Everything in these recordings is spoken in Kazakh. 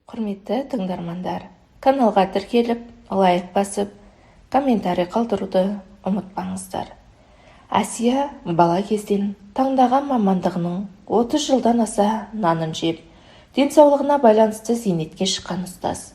Құрметті тыңдармандар, каналға тіркеліп, лайк басып, комментарий қалдыруды ұмытпаңыздар. Әсия бала кезден таңдаған мамандығының 30 жылдан аса нанын жеп, денсаулығына байланысты зейнетке шыққан ұстаз.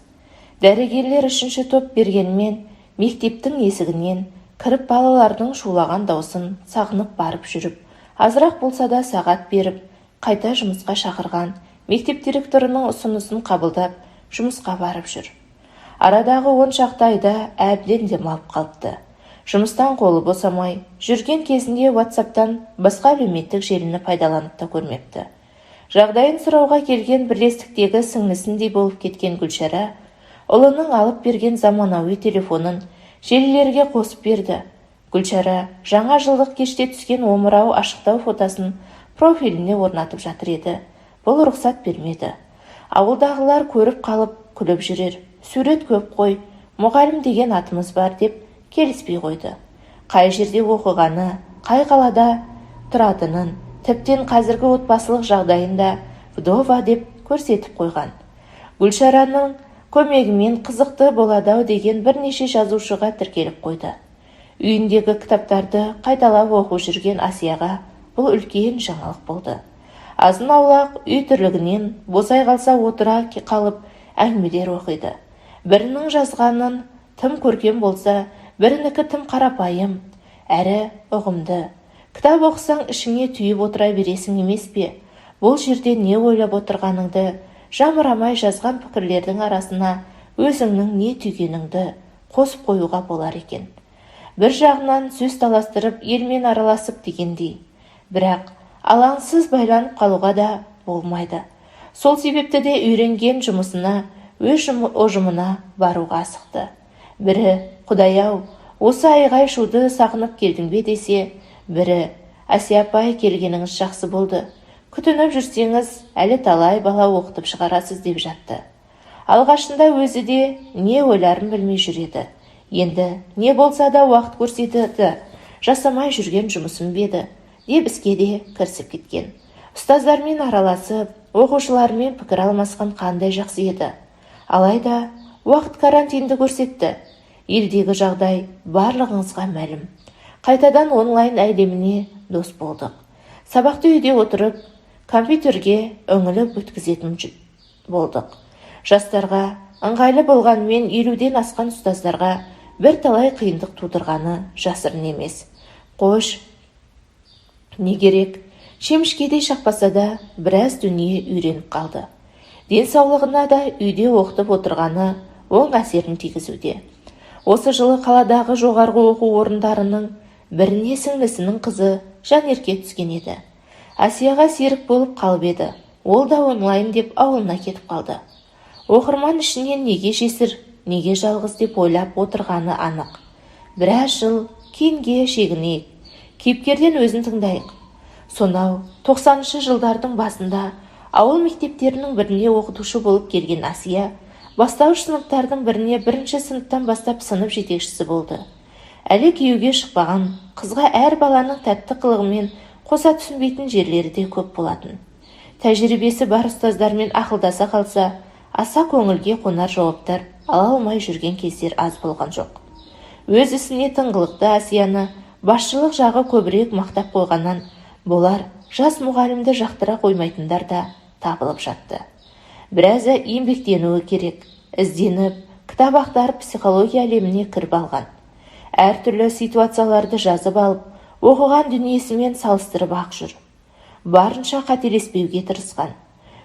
Дәрігерлер үшінші топ бергенмен, мектептің есігінен кіріп, балалардың шулаған даусын сағынып барып жүріп, азырақ болса да сағат беріп, қайта жұмысқа шақырған мектеп директорының ұсынысын қабылдап, жұмысқа барып жүр. Арадағы 10 шақты айда әбден демалып қалыпты. Жұмыстан қолы босамай жүрген кезінде WhatsAppтан басқа әлеуметтік желіні пайдаланып та көрмепті. Жағдайын сұрауға келген бірлестіктегі сіңлісіндей болып кеткен Гүлшара ұлының алып берген заманауи телефонын желілерге қосып берді. Гүлшара жаңа жылдық кеште түскен омырауы ашықтау фотосын профиліне орнатып жатыр еді, бұл рұқсат бермеді. Ауылдағылар көріп қалып, күліп жүрер, сурет көп қой, мұғалім деген атымыз бар деп келіспей қойды. Қай жерде оқығаны, қай қалада тұратынын, тіптен қазіргі отбасылық жағдайын да вдова деп көрсетіп қойған. Гүлшараның көмегімен қызықты болады-ау деген бірнеше жазушыға тіркеліп қойды. Үйіндегі кітаптарды қайталап оқып жүрген Асияға бұл үлкен жаңалық болды. Азын-аулақ үй тірлігінен босай қалса, отыра қалып әңгімелер оқиды. Бірінің жазғанын тым көркем болса, бірінікі тым қарапайым әрі ұғымды. Кітап оқысаң, ішіңе түйіп отыра бересің емес пе? Бұл жерде не ойлап отырғаныңды жамырамай жазған пікірлердің арасына өзіңнің не түйгеніңді қосып қоюға болар екен. Бір жағынан сөз таластырып, елмен араласып дегендей, бірақ алаңсыз байланып қалуға да болмайды. Сол себепті де үйренген жұмысына, өз ұжымына баруға асықты. Бірі: «Құдай-ау, осы айғай-шуды сағынып келдің бе?» – десе, бірі: «Әсия апай, келгеніңіз жақсы болды, күтініп жүрсеңіз, әлі талай бала оқытып шығарасыз», – деп жатты. Алғашында өзі де не ойларын білмей жүр еді. Енді не болса да уақыт көрсетеді, жасамай жүрген жұмысым ба еді деп іске де кірісіп кеткен. Ұстаздармен араласып, оқушылармен пікір алмасқан қандай жақсы еді. Алайда уақыт карантинді көрсетті. Елдегі жағдай барлығыңызға мәлім. Қайтадан онлайн әлеміне дос болдық. Сабақты үйде отырып, компьютерге үңіліп өткізетін болдық. Жастарға ыңғайлы болғанымен, 50-ден асқан ұстаздарға бірталай қиындық тудырғаны жасырын емес. Қош, не керек, шемішкедей шақпаса да, біраз дүние үйреніп қалды. Денсаулығына да үйде оқытып отырғаны оң әсерін тигізуде. Осы жылы қаладағы жоғарғы оқу орындарының біріне сіңлісінің қызы Жанерке түскен еді. Әсияға серік болып қалып еді, ол да онлайн деп ауылына кетіп қалды. Оқырман ішінен неге жесір, неге жалғыз деп ойлап отырғаны анық. Біраз жыл кейінге шегінейік, кейіпкерден өзін тыңдайық. Сонау 90-жылдардың басында ауыл мектептерінің біріне оқытушы болып келген Әсия бастауыш сыныптардың біріне бірінші сыныптан бастап сынып жетекшісі болды. Әлі күйеуге шықпаған қызға әр баланың тәтті қылығымен қоса түсінбейтін жерлері де көп болатын. Тәжірибесі бар ұстаздармен ақылдаса қалса, аса көңілге қонар жауаптар ала алмай жүрген кездер аз болған жоқ. Өз ісіне тыңғылықты Әсияны басшылық жағы көбірек мақтап қойғаннан болар, жас мұғалімді жақтыра қоймайтындар да табылып жатты. Біразы еңбектенуі керек, ізденіп, кітап ақтарып, психология әлеміне кіріп алған. Әртүрлі ситуацияларды жазып алып, оқыған дүниесімен салыстырып-ақ жүр. Барынша қателеспеуге тырысқан.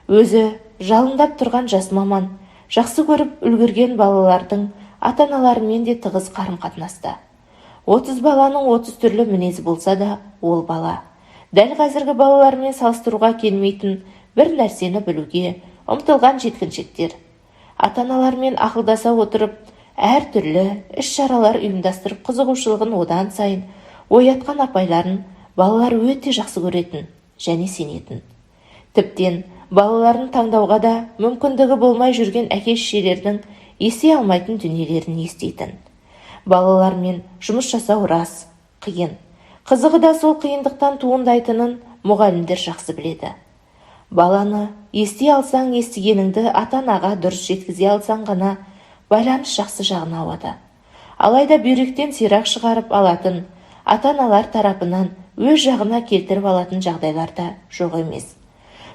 Өзі жалындап тұрған жас маман жақсы көріп үлгерген балалардың ата-аналарымен де тығыз қарым-қатынаста. 30 баланың 30 түрлі мінезі болса да, ол бала. Дәл қазіргі балалармен салыстыруға келмейтін бір нәрсені білуге ұмтылған жеткіншектер. Ата-аналармен ақылдаса отырып, әртүрлі іс-шаралар ұйымдастырып, қызығушылығын одан сайын оятқан апайларын балалар өте жақсы көретін және сенетін. Тіптен балаларын таңдауға да мүмкіндігі болмай жүрген әке-шешелердің ести алмайтын дүниелерін еститін. Балалармен жұмыс жасау рас қиын. Қызығы да сол қиындықтан туындайтынын мұғалімдер жақсы біледі. Баланы ести алсаң, естігеніңді ата-анаға дұрыс жеткізе алсаң ғана байланыс жақсы жағына ауады. Алайда бүйректен сирақ шығарып алатын, ата-аналар тарапынан өз жағына келтіріп алатын жағдайлар да жоқ емес.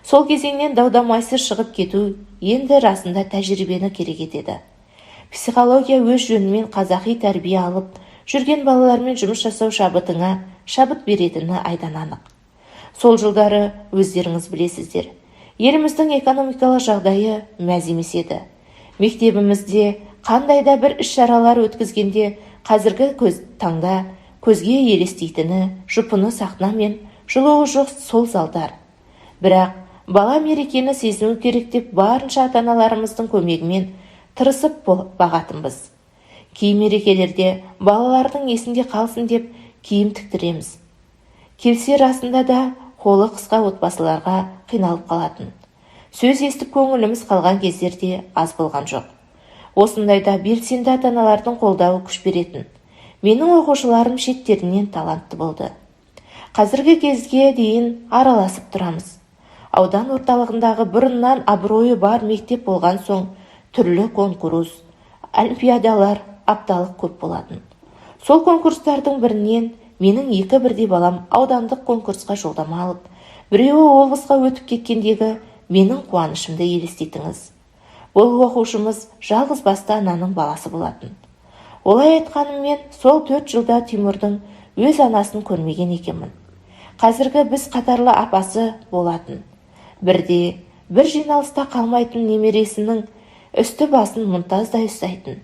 Сол кезеңнен дау-дамайсыз шығып кету енді расында тәжірибені керек етеді. Психология өз жөнімен қазақи тәрбие алып жүрген балалармен жұмыс жасау шабытыңа шабыт беретіні айдан анық. Сол жылдары өздеріңіз білесіздер, еліміздің экономикалық жағдайы мәз емес еді. Мектебімізде қандай да бір іс-шаралар өткізгенде қазіргі таңда көзге елестейтіні жұпыны сахна мен жылуы жоқ сол залдар. Бірақ бала мерекені сезіну керек деп барынша ата-аналарымыздың көмегімен тырысып бағатынбыз. Кей мерекелерде балалардың есінде қалсын деп киім тіктіреміз. Келсе расында да қолы қысқа отбасыларға қиналып қалатын. Сөз естіп көңіліміз қалған кездерде аз болған жоқ. Осындайда белсенді ата-аналардың қолдауы күш беретін. Менің оқушыларым шеттерінен талантты болды. Қазіргі кезге дейін араласып тұрамыз. Аудан орталығындағы бұрыннан абыройы бар мектеп болған соң түрлі конкурс, олимпиадалар апталық көп болатын. Сол конкурстардың бірінен менің екі бірдей балам аудандық конкурсқа жолдама алып, біреуі облысқа өтіп кеткендегі менің қуанышымды елестетіңіз. Бұл оқушымыз жалғыз басты ананың баласы болатын. Олай айтқаныммен сол 4 жылда Тимурдың өз анасын көрмеген екенмін. Қазіргі біз қатарлы апасы болатын. Бірде бір жиналыста қалмайтын немересінің үсті басын мұнтаздай ұстайтын.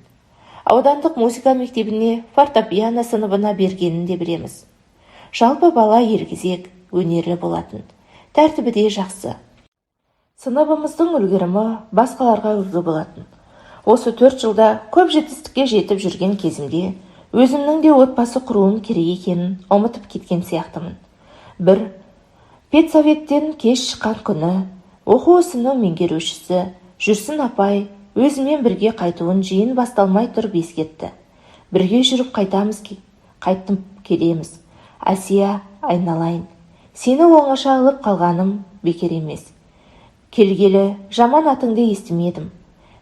Аудандық музыка мектебіне фортепиано сыныбына бергенін де білеміз. Жалпы бала елгезек, өнерлі болатын. Тәртібі де жақсы. Сыныбымыздың үлгерімі басқаларға үлгі болатын. Осы 4 жылда көп жетістікке жетіп жүрген кезімде өзімнің де отбасы құруым керек екенін ұмытып кеткен сияқтымын. Бір педсоветтен кеш шыққан күні оқу ісінің меңгерушісі Жүрсін апай өзімен бірге қайтуын жиын басталмай тұрып ескертті. Бірге жүріп қайтамыз, қайтып келеміз. Әсия, айналайын, сені оңаша алып қалғаным бекер емес. Келгелі жаман атыңды естімедім.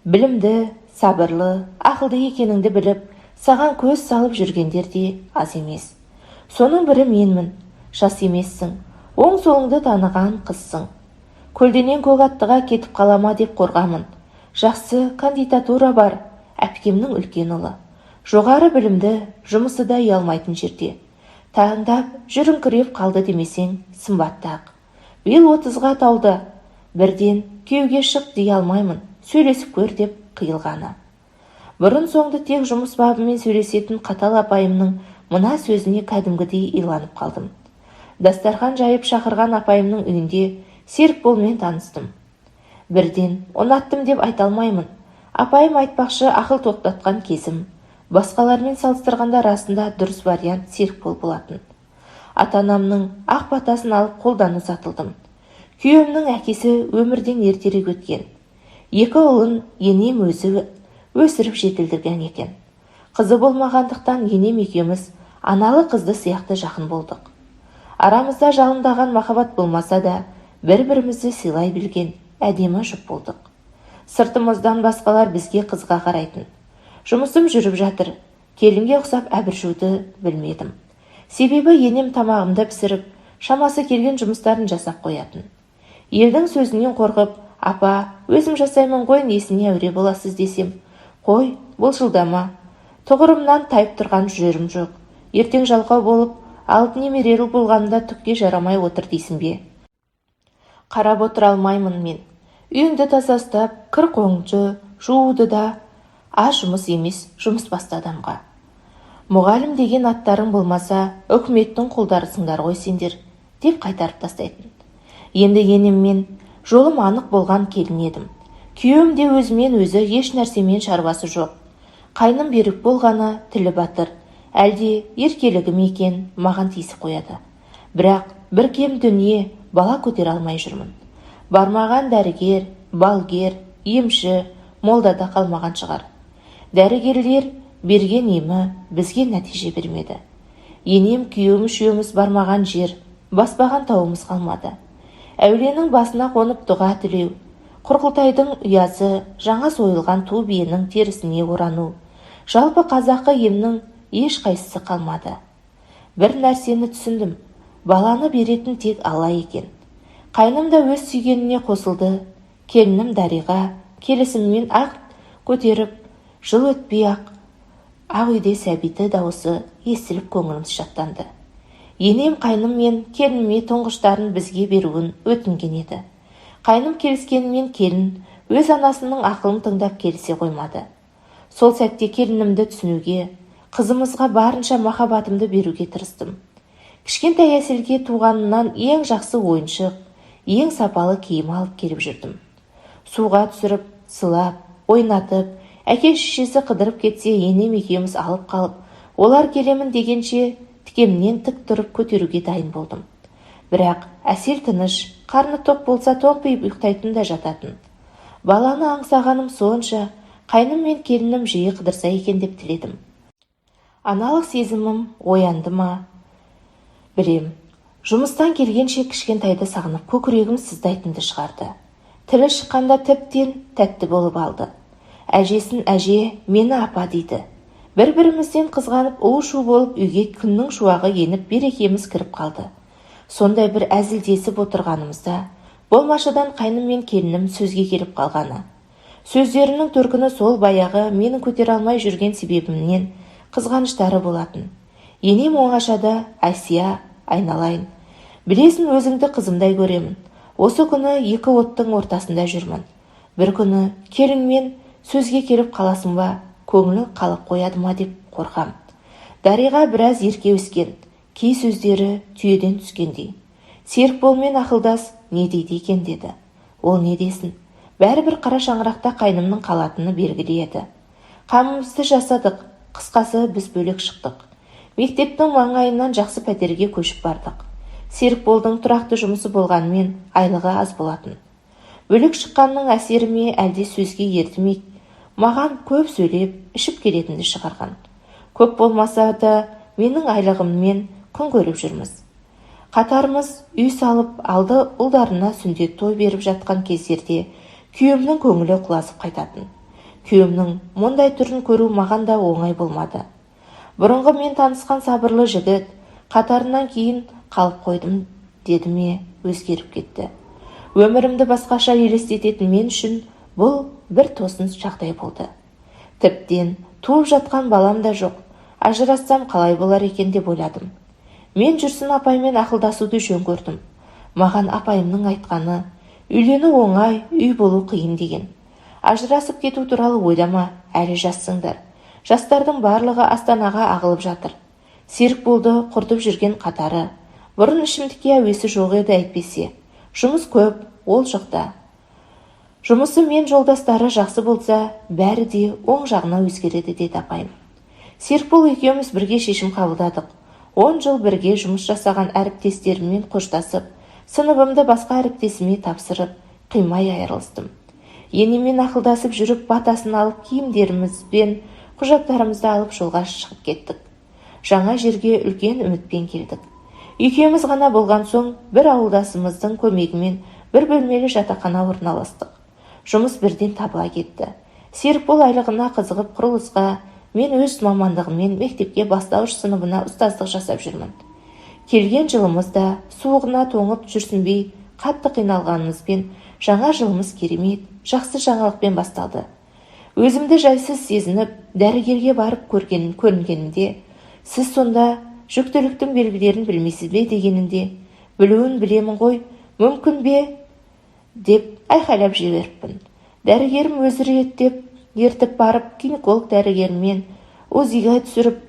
Білімді, сабырлы, ақылды екеніңді біліп, саған көз салып жүргендер де аз емес. Соның бірі менмін. Жас емессің, оң-солыңды таныған қызсың. Көлденең көк аттыға кетіп қалама деп қорғамын. Жақсы кандидатура бар, әпкемнің үлкен ұлы. Жоғары білімді, жұмысы да ұялмайтын жерде. Таңдап, жүріңкіреп қалды демесең, сымбатты-ақ. Биыл 30-ға толды. Бірден күйеуге шық дей алмаймын, сөйлесіп көр деп қиылғаны. Бұрын соңды тек жұмыс бабымен сөйлесетін қатал апайымның мына сөзіне кәдімгідей иланып қалдым. Дастархан жайып шақырған апайымның үйінде Серікболмен таныстым. Бірден ұнаттым деп айта алмаймын. Апайым айтпақшы ақыл тоқтатқан кезім. Басқалармен салыстырғанда расында дұрыс вариант Серікбол болатын. Ата-анамның ақ батасын алып қолдан ұзатылдым. Күйеуімнің әкесі өмірден ертерек өткен. 2 ұлын енем өзі өсіріп жетілдірген екен. Қызы болмағандықтан енем екеуміз аналы қызды сияқты жақын болдық. Арамызда жалындаған махаббат болмаса да, бір-бірімізді сыйлай білген әдемі жұп болдық. Сыртымыздан басқалар бізге қызға қарайтын. Жұмысым жүріп жатыр, келінге ұқсап әбіржуді білмедім. Себебі енем тамағымды пісіріп, шамасы келген жұмыстарын жасап қоятын. Елдің сөзінен қорқып, апа, өзім жасаймын ғой, несіне әуре боласыз десем, қой, бұл жылдама. Тұғырымнан тайып тұрған жерім жоқ. Ертең жалқау болып, алып немерелі болғанында түкке жарамай отыр дейсің бе? Қарап отыра алмаймын мен. Үйіңді таза ұстап, кір қоңды жууды да аз жұмыс емес, жұмыс басты адамға. Мұғалім деген аттарың болмаса, үкіметтің құлдарысыңдар ғой сендер, деп қайтарып тастайтын. Енді енеммен жолым анық болған келін едім. Күйеуім де өзімен өзі еш нәрсемен шаруасы жоқ. Қайным берік болғаны тілі батыр, әлде еркелігі ме екен маған тиісіп қояды. Бірақ бір кем дүние бала көтере алмай жүрмін. Бармаған дәрігер, балгер, емші, молда да қалмаған шығар. Дәрігерлер берген емі бізге нәтиже бермеді. Енем, күйеуім үшеуміз бармаған жер, баспаған тауымыз қалмады. Әулиенің басына қонып дұға тілеу, құрқылтайдың ұясы жаңа сойылған ту биенің терісіне орану, жалпы қазақы емнің ешқайсысы қалмады. Бір нәрсені түсіндім, баланы беретін тек Алла екен. Қайным да өз сүйгеніне қосылды. Келінім Дариға келісімімен ақ көтеріп, жыл өтпей ақ ақ үйде сәбиті дауысы естіліп көңіліміз шаттанды. Енем қайным мен келініме тұңғыштарын бізге беруін өтінген еді. Қайным келіскенімен келін өз анасының ақылын тыңдап келісе қоймады. Сол сәтте келінімді түсінуге, қызымызға барынша махаббатымды беруге тырыстым. Кішкентай Әселге туғанынан ең жақсы ойыншық, ең сапалы киім алып келіп жүрдім. Суға түсіріп, сылап, ойнатып, әке-шешесі қыдырып кетсе, енем екеуміз алып қалып, олар келемін дегенше тікемнен тік тұрып көтеруге дайын болдым. Бірақ Әсел тыныш, қарны тоқ болса томпиып ұйықтайтын да жататын. Баланы аңсағаным сонша, қайным мен келінім жиі қыдырса екен деп тіледім. Аналық сезімім оянды ма, білем. Жұмыстан келгенше кішкентайды сағынып көкірегім сыздайтынды шығарды. Тілі шыққанда тіптен тәтті болып алды. Әжесін әже, мені апа дейді. Бір-бірімізден қызғанып у-шу болып үйге күннің шуағы еніп берекеміз кіріп қалды. Сондай бір әзілдесіп отырғанымызда болмашыдан қайным мен келінім сөзге келіп қалғаны. Сөздерінің төркіні сол баяғы менің көтере алмай жүрген себебімнен қызғаныштары болатын. Енем оңашада, Әсия, айналайын, білесің, өзіңді қызымдай көремін. Осы күні екі оттың ортасында жүрмін. Бір күні келінмен сөзге келіп қаласың ба, көңілің қалып қояды ма деп қорқам. Дариға біраз ерке өскен, кей сөздері түйеден түскендей. Серікболмен ақылдас, не дейді екен деді. Ол не десін, бәрібір қара шаңырақта қайнымның қалатыны белгілі еді. Қамымызды жасадық, қысқасы біз бөлек шықтық. Мектептің маңайынан жақсы пәтерге көшіп бардық. Серікболдың тұрақты жұмысы болғанымен айлығы аз болатын. Бөлек шыққанның әсері ме, әлде сөзге ерді ме, маған көп сөйлеп, ішіп келетінді шығарған. Көп болмаса да менің айлығыммен күн көріп жүрміз. Қатарымыз үй салып, алды ұлдарына сүндет той беріп жатқан кездерде күйеуімнің көңілі құлазып қайтатын. Күйеуімнің мұндай түрін көру маған да оңай болмады. Бұрынғы мен танысқан сабырлы жігіт қатарынан кейін қалып қойдым деді ме, өзгеріп кетті. Өмірімді басқаша елестететін мен үшін бұл бір тосын жағдай болды. Тіптен туып жатқан балам да жоқ, ажырассам қалай болар екен деп ойладым. Мен Жүрсін апаймен ақылдасуды жөн көрдім. Маған апайымның айтқаны, үйлену оңай, үй болу қиын деген. Ажырасып кету туралы ойлама, әлі жассыңдар. Жастардың барлығы Астанаға ағылып жатыр. Серікболды құртып жүрген қатары. Бұрын ішімдікке әуесі жоқ еді әйтпесе. Жұмыс көп, ол жақта. Жұмысы мен жолдастары жақсы болса, бәрі де оң жағына өзгереді деді апайым. Серікбол екеуміз бірге шешім қабылдадық. 10 жыл бірге жұмыс жасаған әріптестеріммен қоштасып, сыныбымды басқа әріптесіме тапсырып, қимай айырылыстым. Енемен ақылдасып жүріп, батасын алып, киімдерімізбен құжаттарымызды алып жолға шығып кеттік. Жаңа жерге үлкен үмітпен келдік. Екеуміз ғана болған соң бір ауылдасымыздың көмегімен бір бөлмелі жатақхана орналастық. Жұмыс бірден табыла кетті. Серікбол айлығына қызығып құрылысқа, мен өз мамандығыммен мектепке бастауыш сыныбына ұстаздық жасап жүрмін. Келген жылымыз да суығына тоңып жүрсінбей қатты қиналғанымызбен жаңа жылымыз керемет, жақсы жаңалықпен басталды. Өзімді жайсыз сезініп, дәрігерге барып көрінгенімде, сіз сонда жүктіліктің белгілерін білмейсіз бе дегенінде, білуін білемін ғой, мүмкін бе деп айқайлап жіберіппін. Дәрігерім өзі реттеп ертіп барып гинеколог дәрігерімен УЗИ-ге түсіріп,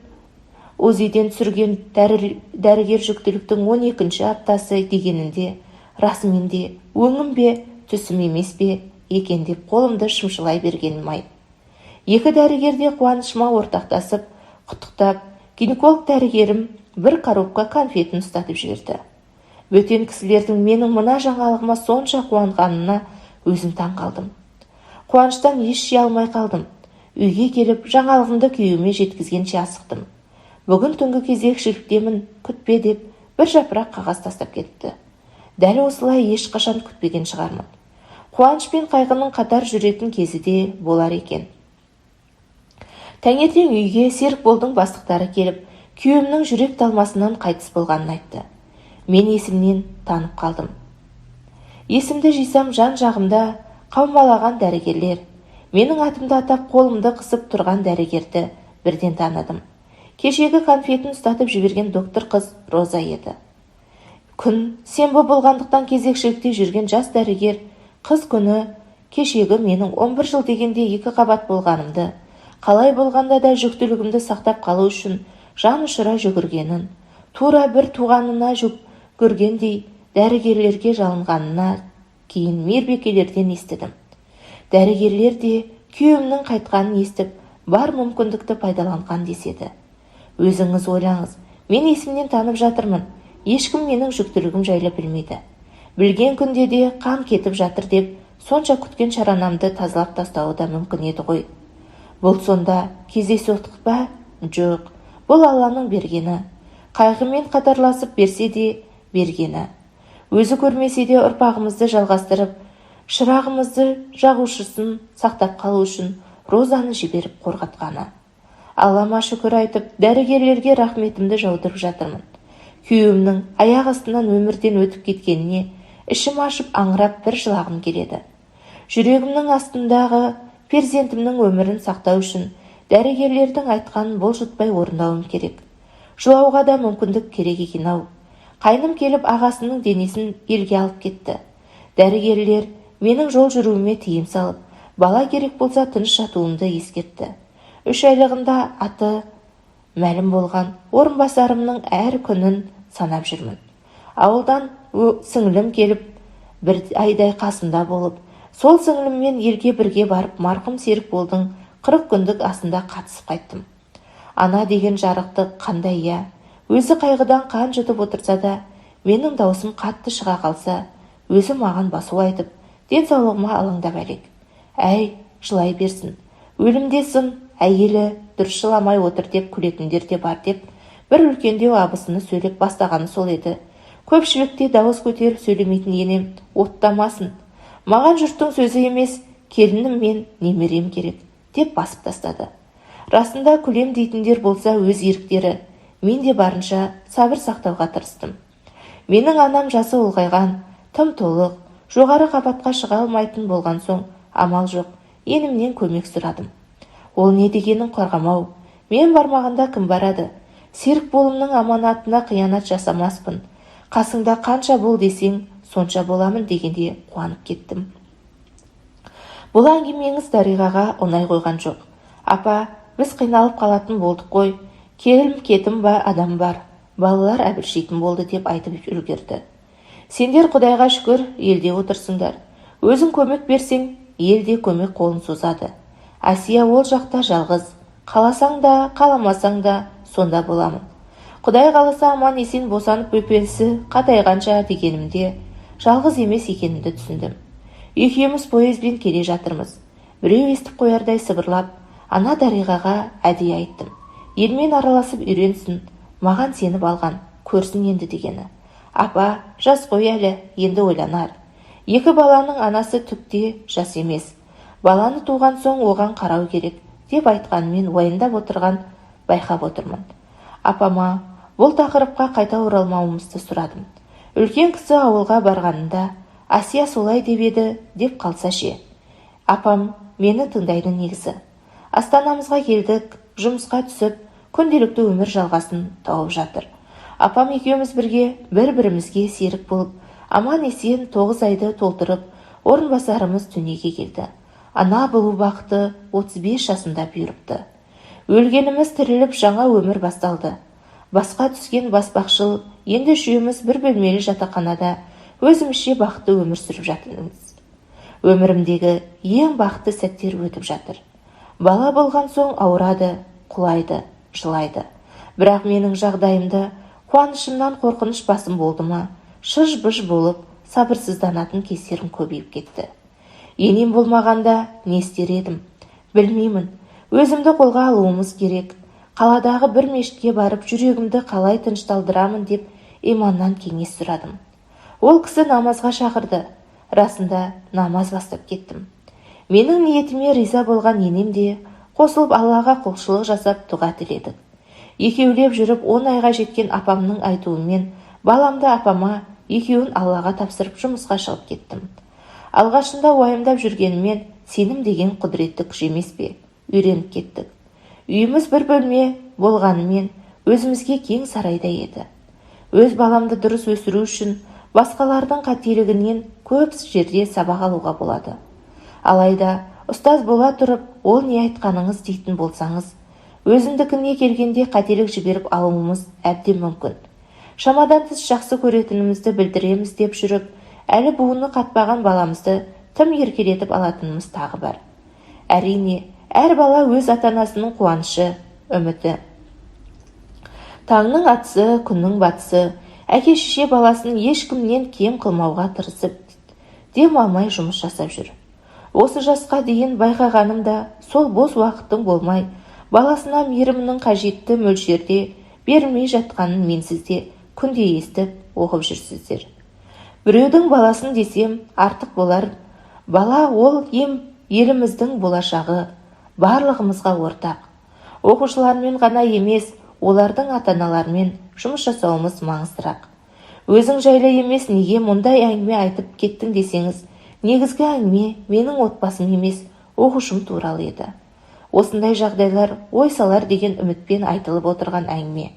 УЗИ-ден түсірген дәрігер жүктіліктің 12-ші аптасы дегенінде, расымен де өңім бе, түсім емес пе екен деп қолымды шымшылай бергенім-ай. Екі дәрігер де қуанышыма ортақтасып, құттықтап, гинеколог дәрігерім бір коробка конфетін ұстатып жіберді. Бөтен кісілердің менің мына жаңалығыма сонша қуанғанына өзім таң қалдым. Қуаныштан ес жия алмай қалдым. Үйге келіп, жаңалығымды күйеуіме жеткізгенше асықтым. Бүгін түнгі кезекшіліктемін, күтпе деп бір жапырақ қағаз тастап кетті. Дәл осылай ешқашан күтпеген шығармын. Қуаныш пен қайғының қатар жүретін кезі де болар екен. Таңертең үйге Серікболдың бастықтары келіп, күйеуімнің жүрек талмасынан қайтыс болғанын айтты. Мен есімнен танып қалдым. Есімді жисам, жан-жағымда қаумалаған дәрігерлер, менің атымды атап қолымды қысып тұрған дәрігерді бірден таныдым. Кешегі конфетін ұстатып жіберген доктор қыз Роза еді. Күн сенбі болғандықтан кезекшілікте жүрген жас дәрігер қыз күні кешегі менің 11 жыл дегенде екі қабат болғанымды, қалай болғанда да жүктілігімді сақтап қалу үшін жан ұшыра жүгіргенін, тура бір туғанына жүгіргендей дәрігерлерге жалынғанына кейін мейірбикелерден естідім. Дәрігерлер де күйеуімнің қайтқанын естіп, бар мүмкіндікті пайдаланған деседі. Өзіңіз ойлаңыз, мен есімнен танып жатырмын, ешкім менің жүктілігім жайлы білмейді. Білген күнде де қан кетіп жатыр деп, сонша күткен шаранамды тазалап тастауы да мүмкін еді ғой. Бұл сонда кездейсоқтық па? Жоқ, бұл Алланың бергені. Қайғымен қатарласып берсе де бергені. Өзі көрмесе де ұрпағымызды жалғастырып, шырағымызды жағушысын сақтап қалу үшін Розаны жіберіп қорғатқаны. Аллама шүкір айтып, дәрігерлерге рахметімді жаудырып жатырмын. Күйеуімнің аяқ астынан өмірден өтіп кеткеніне ішім ашып аңырап бір жылағым келеді. Жүрегімнің астындағы перзентімнің өмірін сақтау үшін дәрігерлердің айтқанын бұлжытпай орындауым керек. Жылауға да мүмкіндік керек екен-ау. Қайным келіп ағасының денесін елге алып кетті. Дәрігерлер менің жол жүруіме тыйым салып, бала керек болса тыныш жатуымды ескертті. 3 айлығында аты мәлім болған орынбасарымның әр күнін санап жүрмін. Ауылдан сіңлім келіп, бір айдай қасымда болып, сол сіңліммен елге бірге барып марқұм Серікболдың 40 күндік асында қатысып қайттым. Ана деген жарықты қандай я, өзі қайғыдан қан жұтып отырса да, менің даусым қатты шыға қалса, өзі маған басу айтып, денсаулығыма алаңдап әлек. Әй, жылай берсін, өлімде сын, әйелі дұрыс жыламай отыр деп күлетіндер де бар деп, бір үлкендеу абысыны сөйлеп бастағаны сол еді. Көпшілікте дауыс көтеріп сөйлемейтін енем оттамасын. Маған жұрттың сөзі емес, келінім мен немерем керек, деп басып тастады. Расында күлем дейтіндер болса өз еріктері, мен де барынша сабыр сақтауға тырыстым. Менің анам жасы ұлғайған, тым толық, жоғары қабатқа шыға алмайтын болған соң амал жоқ, енімнен көмек сұрадым. Ол не дегенін қорғамау, мен бармағанда кім барады? Серікболымның аманатына қиянат жасамаспын. Қасыңда қанша бол десең, сонша боламын дегенде қуанып кеттім. Бұл әңгімеңіз Дариғаға ұнай қойған жоқ. Апа, біз қиналып қалатын болдық қой. Келім кетім ба адам бар. Балалар әбілшейтін болды деп айтып үлгерді. Сендер Құдайға шүкір елде отырсыңдар. Өзің көмек берсең, ел де көмек қолын созады. Әсия ол жақта жалғыз. Қаласаң да, қаламасаң да сонда боламын. Құдай қаласа аман есен босанып бөпесі қатайғанша дегенімде жалғыз емес екенімді түсіндім. Екеуміз поездбен келе жатырмыз. Біреу естіп қоярдай сыбырлап, ана Дариғаға әдейі айттым. Елмен араласып үйренсін, маған сеніп алған, көрсін енді дегені. Апа, жас қой әлі, енді ойланар. Екі баланың анасы түкте жас емес. Баланы туған соң оған қарау керек, деп айтқанымен уайымдап отырған байқап отырмын. Апама бұл тақырыпқа қайта оралмауымызды сұрадым. Үлкен кісі ауылға барғанында Асия солай деп еді, деп қалса ше. Апам мені тыңдайды негізі. Астанамызға келдік, жұмысқа түсіп, күнделікті өмір жалғасын тауып жатыр. Апам екеуміз бірге бір-бірімізге серік болып, аман есен 9 айды толтырып, орынбасарымыз дүниеге келді. Ана болу бақыты 35 жасында бұйырыпты. Өлгеніміз тіріліп жаңа өмір басталды. Басқа түскен баспақшыл, енді үшеуміз бір бөлмелі жатақханада өзімізше бақытты өмір сүріп жатырмыз. Өмірімдегі ең бақытты сәттер өтіп жатыр. Бала болған соң ауырады, құлайды, жылайды. Бірақ менің жағдайымда қуанышымнан қорқыныш басым болды ма, шыж-быж болып сабырсызданатын кездерім көбейіп кетті. Енем болмағанда не істер едім? Білмеймін. Өзімді қолға алуымыз керек. Қаладағы бір мешітке барып жүрегімді қалай тынышталдырамын деп иманнан кеңес сұрадым. Ол кісі намазға шақырды. Расында намаз бастап кеттім. Менің ниетіме риза болған енем де қосылып Аллаға құлшылық жасап дұға тіледік. Екеулеп жүріп 10 айға жеткен апамның айтуымен баламды апама, екеуін Аллаға тапсырып жұмысқа шығып кеттім. Алғашында уайымдап жүргенімен сенім деген құдіретті күш емес пе, үйреніп кеттік. Үйіміз бір бөлме болғанымен өзімізге кең сарайда еді. Өз баламды дұрыс өсіру үшін басқалардың қателігінен көп жерде сабақ алуға болады. Алайда ұстаз бола тұрып, ол не айтқаныңыз дейтін болсаңыз, өзімдікіне келгенде қателік жіберіп алуымыз әбден мүмкін. Шамадан тыс жақсы көретінімізді білдіреміз деп жүріп, әлі буыны қатпаған баламызды тым еркелетіп алатынымыз тағы бар. Әрине, әр бала өз ата-анасының қуанышы, үміті. Таңның атысы, күннің батысы, әке-шеше баласын ешкімнен кем қылмауға тырысып, дем алмай жұмыс жасап жүр. Осы жасқа дейін байқағаным да сол бос уақыттың болмай, баласына мейірімнің қажетті мөлшерде берілмей жатқанын менсіз де күнде естіп, оқып жүрсіздер. Біреудің баласын десем артық болар, бала ол еліміздің болашағы, барлығымызға ортақ. Оқушылармен ғана емес, олардың ата-аналарымен жұмыс жасауымыз маңыздырақ. Өзің жайлы емес, неге мұндай әңгіме айтып кеттің десеңіз, негізгі әңгіме менің отбасым емес, оқушым туралы еді. Осындай жағдайлар ой салар деген үмітпен айтылып отырған әңгіме.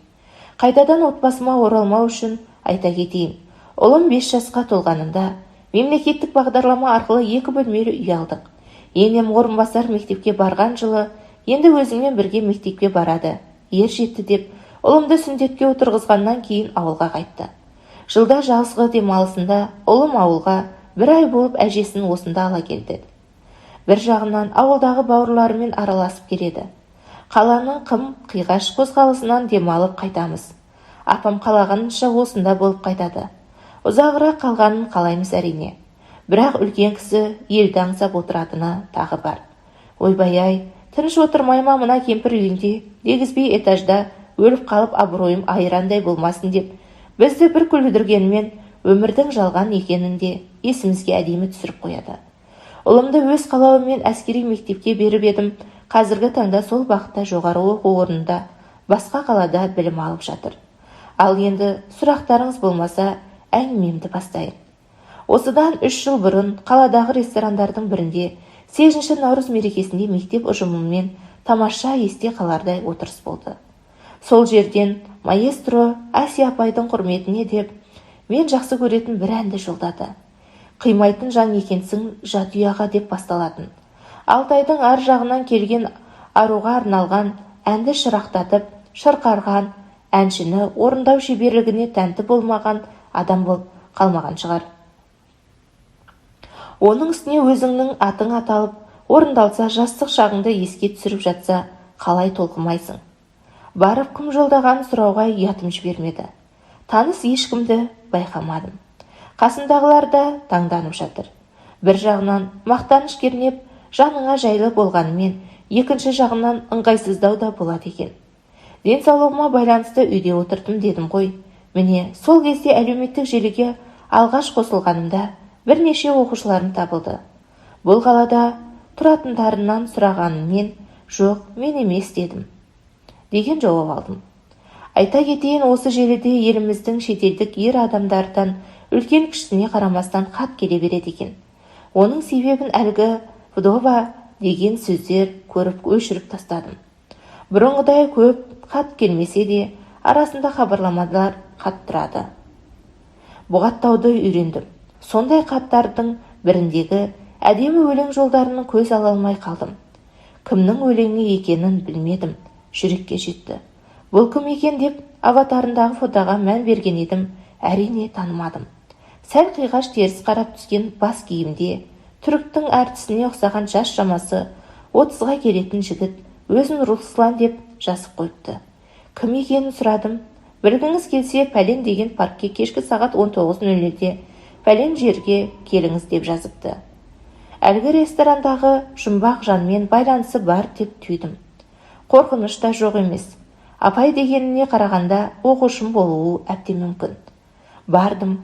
Қайтадан отбасыма оралмау үшін айта кетейін. Ұлым 5 жасқа толғанында мемлекеттік бағдарлама арқылы 2 бөлмелі үй алдық. Енем орынбасар мектепке барған жылы енді өзіммен бірге мектепке барады. Ер жетті деп ұлымды сүндетке отырғызғаннан кейін ауылға қайтты. Жылда жазғы демалысында ұлым ауылға бір ай болып әжесін осында ала келді. Бір жағынан ауылдағы бауырларымен араласып келеді. Қаланың қым қиғаш қозғалысынан демалып қайтамыз. Апам қалағанынша осында болып қайтады. Ұзағырақ қалғанын қалаймыз әрине. Бірақ үлкен кісі елді аңсап отыратыны тағы бар. Ойбай-ай, тыныш отырмай ма мына кемпір үйінде, дегізбей этажда өліп қалып абыройым айрандай болмасын деп, бізді бір күлдіргенімен өмірдің жалған екенін де есімізге әдемі түсіріп қояды. Ұлымды өз қалауыммен әскери мектепке беріп едім, қазіргі таңда сол бағытта жоғары оқу орнында басқа қалада білім алып жатыр. Ал енді сұрақтарыңыз болмаса, әңгімемді бастайын. Осыдан 3 жыл бұрын қаладағы ресторандардың бірінде 8 наурыз мерекесінде мектеп ұжымымен тамаша есте қалардай отырыс болды. Сол жерден маэстро Әсия апайдың құрметіне деп мен жақсы көретін бір әнді жолдады. Қимайтын жан екенсің жат ұяға деп басталатын. Алтайдың ар жағынан келген аруға арналған әнді шырақтатып, шырқарған әншіні орындау шеберлігіне тәнті болмаған адам болып қалмаған шығар. Оның үстіне өзіңнің атың аталып, орындалса жастық шағыңды еске түсіріп жатса, қалай толқымайсың? Барып кім жолдағанын сұрауға ұятым жібермеді. Таныс ешкімді байқамадым. Қасымдағылар да таңданып жатыр. Бір жағынан мақтаныш кернеп, жаныңа жайлы болғанымен, екінші жағынан ыңғайсыздау да болады екен. Денсаулығыма байланысты үйде отырдым дедім ғой. Міне, сол кезде әлеуметтік желіге алғаш қосылғанымда бірнеше оқушыларым табылды. Бұл қалада тұратындарынан сұрағанымен, жоқ, мен емес дедім деген жауап алдым. Айта кетейін, осы желіде еліміздің шетелдік ер адамдардан үлкен кішісіне қарамастан хат келе береді екен. Оның себебін әлгі вдова деген сөздер көріп өшіріп тастадым. Бұрынғыдай көп хат келмесе де, арасында хабарламалар хат тұрады. Бұғаттауды үйрендім. Сондай хаттардың біріндегі әдемі өлең жолдарының көз ала алмай қалдым. Кімнің өлеңі екенін білмедім, жүрекке жетті. Бұл кім екен деп аватарындағы фотоға мән берген едім, әрине танымадым. Сәл қиғаш теріс қарап түскен бас киімде, түріктің әртісіне ұқсаған жас шамасы 30-ға келетін жігіт өзін Руслан деп жазып қойыпты. Кім екенін сұрадым. Білгіңіз келсе, пәлен деген паркке кешкі сағат 19:00-де пәлен жерге келіңіз деп жазыпты. Әлгі ресторандағы жұмбақ жанмен байланысы бар деп түйдім. Қорқыныш та жоқ емес. Апай дегеніне қарағанда оқушым болуы әбден мүмкін. Бардым.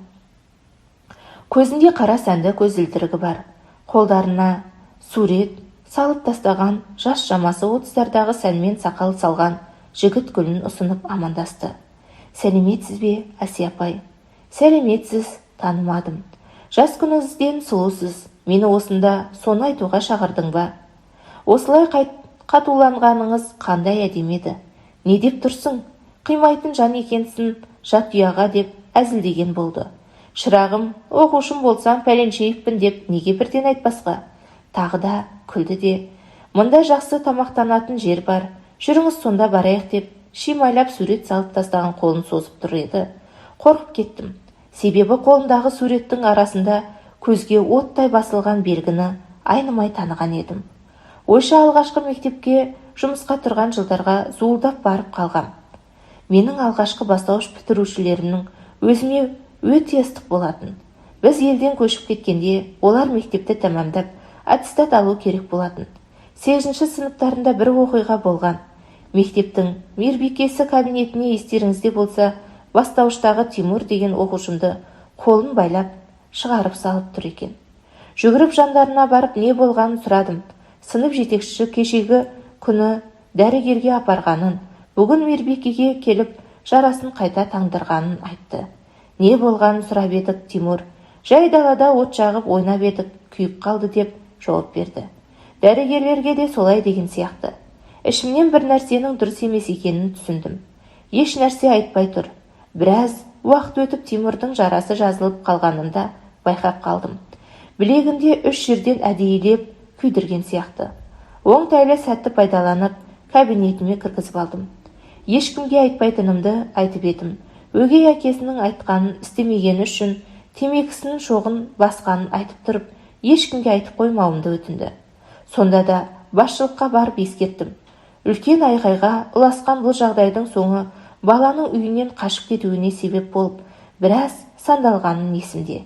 Көзінде қара сәнді көзілдірігі бар. Қолдарына сурет салып тастаған, жас шамасы 30-дардағы сәнмен сақал салған жігіт гүлін ұсынып амандасты. «Сәлеметсіз бе, Әсия апай?» «Сәлеметсіз, танымадым. Жас күніңізден сұлусыз. Мені осында соны айтуға шақырдың ба? Осылай қатуланғаныңыз қандай әдемі еді. Не деп тұрсың? Қимайтын жан екенсің, жат ұяға», – деп әзілдеген болды. «Шырағым, оқушым болсам, пәленшеевпін деп неге бірден айтпасқа?» Тағы да күлді де, «Мында жақсы тамақтанатын жер бар, жүріңіз, сонда барайық», – деп шимайлап сурет салып тастаған қолын созып тұр еді. Қорқып кеттім. Себебі қолындағы суреттің арасында көзге оттай басылған белгіні айнымай таныған едім. Ойша алғашқы мектепке жұмысқа тұрған жылдарға зуылдап барып қалғам. Менің алғашқы бастауыш бітірушілерімнің өзіме өте ыстық болатын. Біз елден көшіп кеткенде олар мектепті тәмамдап, аттестат алу керек болатын. 8-ші сыныптарында бір оқиға болған. Мектептің мейірбикесі кабинетіне, естеріңізде болса, бастауыштағы Тимур деген оқушымды қолын байлап шығарып салып тұр екен. Жүгіріп жандарына барып, не болғанын сұрадым. Сынып жетекшісі кешегі күні дәрігерге апарғанын, бүгін мейірбикеге келіп жарасын қайта таңдырғанын айтты. Не болғанын сұрап едік, Тимур «Жай далада от жағып ойнап едік, күйіп қалды», – деп жауап берді. Дәрігерлерге де солай деген сияқты. Ішімнен бір нәрсенің дұрыс емес екенін түсіндім. Еш нәрсе айтпай тұр. Біраз уақыт өтіп, Тимурдың жарасы жазылып қалғанын да байқап қалдым. Білегінде үш жерден әдейілеп күйдірген сияқты. Оңтайлы сәтті пайдаланып, кабинетіме кіргізіп алдым. Ешкімге айтпайтынымды айтып едім. Өгей әкесінің айтқанын істемегені үшін темекісінің шоғын басқанын айтып тұрып, ешкімге айтып қоймауымды өтінді. Сонда да басшылыққа барып ескерттім. Үлкен айғайға ұласқан бұл жағдайдың соңы баланың үйінен қашып кетуіне себеп болып, біраз сандалғанын есімде.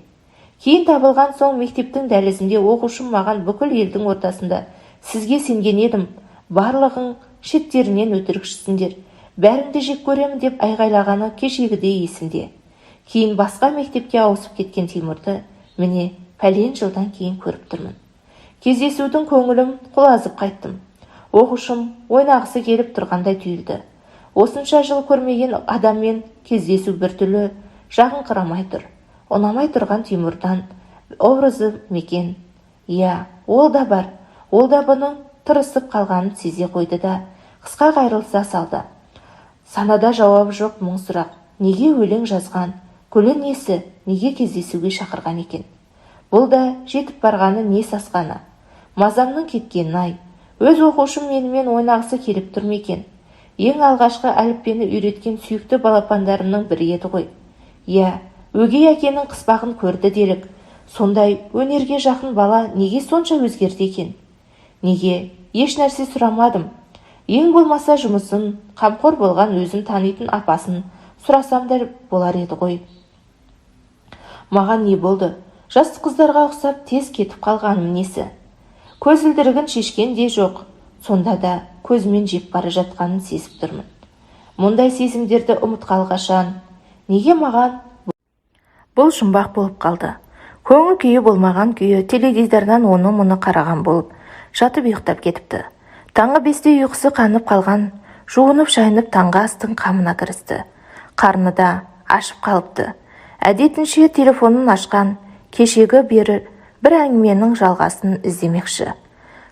Кейін табылған соң мектептің дәлізінде оқушым маған бүкіл елдің ортасында: «Сізге сенген едім, барлығың шеттерінен өтірікшісіңдер, бәріңді жек көремін», – деп айғайлағаны кешегідей есімде. Кейін басқа мектепке ауысып кеткен Тимурды міне пәлен жылдан кейін көріп тұрмын. Кездесудің көңілім құлазып қайттым. Оқушым ойнағысы келіп тұрғандай түйілді. Осынша жыл көрмеген адаммен кездесу біртүрлі жағыңқырамай тұр. Ұнамай тұрған Тимурдан образы мекен? Иә, ол да бар. Ол да бұның тырысып қалғанын сезе қойды да, қысқа қайырылса салды. Санада жауабы жоқ мың сұрақ. Неге өлең жазған? Гүлі несі? Неге кездесуге шақырған екен? Бұл да жетіп барғаны не сасқаны? Мазамның кеткенін-ай. Өз оқушым менімен ойнағысы келіп тұр ма екен? Ең алғашқы әліппені үйреткен сүйікті балапандарымның бірі еді ғой. Иә, өгей әкенің қыспағын көрді делік. Сондай өнерге жақын бала неге сонша өзгерді екен? Неге еш нәрсе сұрамадым? Ең болмаса жұмысын, қамқор болған өзім танитын апасын сұрасам да болар еді ғой. Маған не болды? Жас қыздарға ұқсап тез кетіп қалғаным несі? Көзілдірігін шешкен де жоқ. Сонда да көзімен жеп бара жатқанын сезіп тұрмын. Мұндай сезімдерді ұмытқалы қашан? Неге маған бұл жұмбақ болып қалды? Көңіл күйі болмаған күйі теледидардан оны-мұны қараған болып, жатып ұйықтап кетіпті. Таңғы 5-те ұйқысы қанып қалған, жуынып шайынып, таңғы астың қамына кірісті. Қарны да ашып қалыпты. Әдетінше телефонын ашқан, кешегі бері бір әңгіменің жалғасын іздемекші.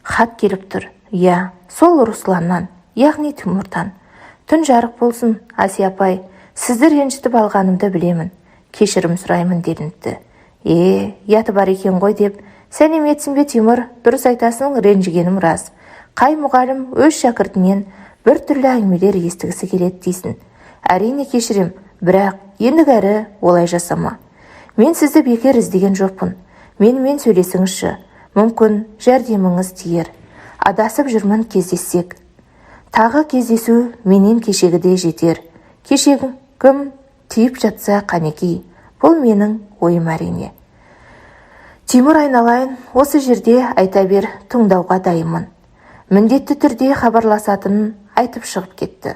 Хат келіп тұр. Иә, сол Русланнан, яғни Тимурдан. «Түн жарық болсын, Әсия апай. Сізді ренжітіп алғанымды білемін. Кешірім сұраймын», – делініпті. Е, ұяты бар екен ғой деп, «Сәлеметсің бе, Тимур? Дұрыс айтасың, ренжігенім рас. Қай мұғалім өз шәкіртінен бір түрлі әңгімелер естігісі келеді дейсің? Әрине кешірем, бірақ ендігәрі олай жасама. Мен сізді бекер іздеген жоқпын. Менімен сөйлесіңізші, мүмкін, жәрдеміңіз тиер. Адасып жүрмін, кездессек. Тағы кездесу менен кешегідей жетер. Кешегім тиіп жатса, қанекей. Бұл менің ойым, әрине. Тимур айналайын, осы жерде айта бер, тыңдауға дайынмын». Міндетті түрде хабарласатынын айтып шығып кетті.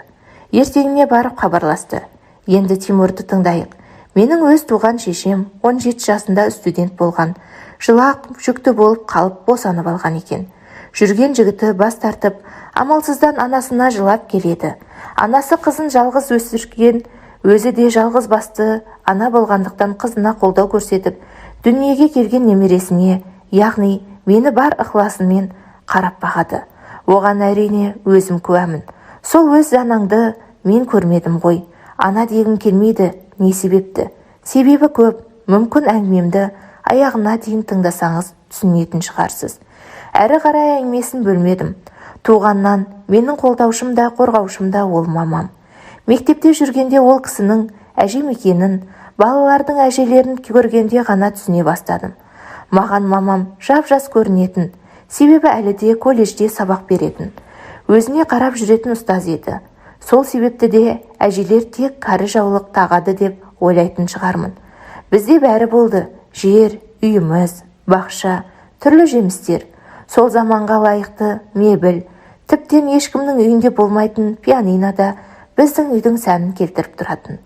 Ертеңіне барып хабарласты. Енді Тимурды тыңдайық. Менің өз туған шешем 17 жасында студент болған. Жылақ жүкті болып қалып босанып алған екен. Жүрген жігіті бас тартып, амалсыздан анасына жылап келеді. Анасы қызын жалғыз өсірген, өзі де жалғыз басты ана болғандықтан қызына қолдау көрсетіп, дүниеге келген немересіне, яғни мені бар ықыласымен қарап бағады. Оған әрине өзім куәмін. Сол өз анаңды мен көрмедім ғой. Ана дегім келмейді, не себепті? Себебі көп, мүмкін әңгімемді аяғына дейін тыңдасаңыз түсінетін шығарсыз. Әрі қарай әңгімесін бөлмедім. Туғаннан менің қолдаушым да, қорғаушым да ол мамам. Мектепте жүргенде ол кісінің әжем екенін, балалардың әжелерін көргенде ғана түсіне бастадым. Маған мамам жап-жас көрінетін, себебі әлі де колледжде сабақ беретін. Өзіне қарап жүретін ұстаз еді. Сол себепті де әжелер тек кәрі жаулық тағады деп ойлайтын шығармын. Бізде бәрі болды: жер, үйіміз, бақша, түрлі жемістер, сол заманға лайықты мебель, тіптен ешкімнің үйінде болмайтын пианино да біздің үйдің сәнін келтіріп тұратын.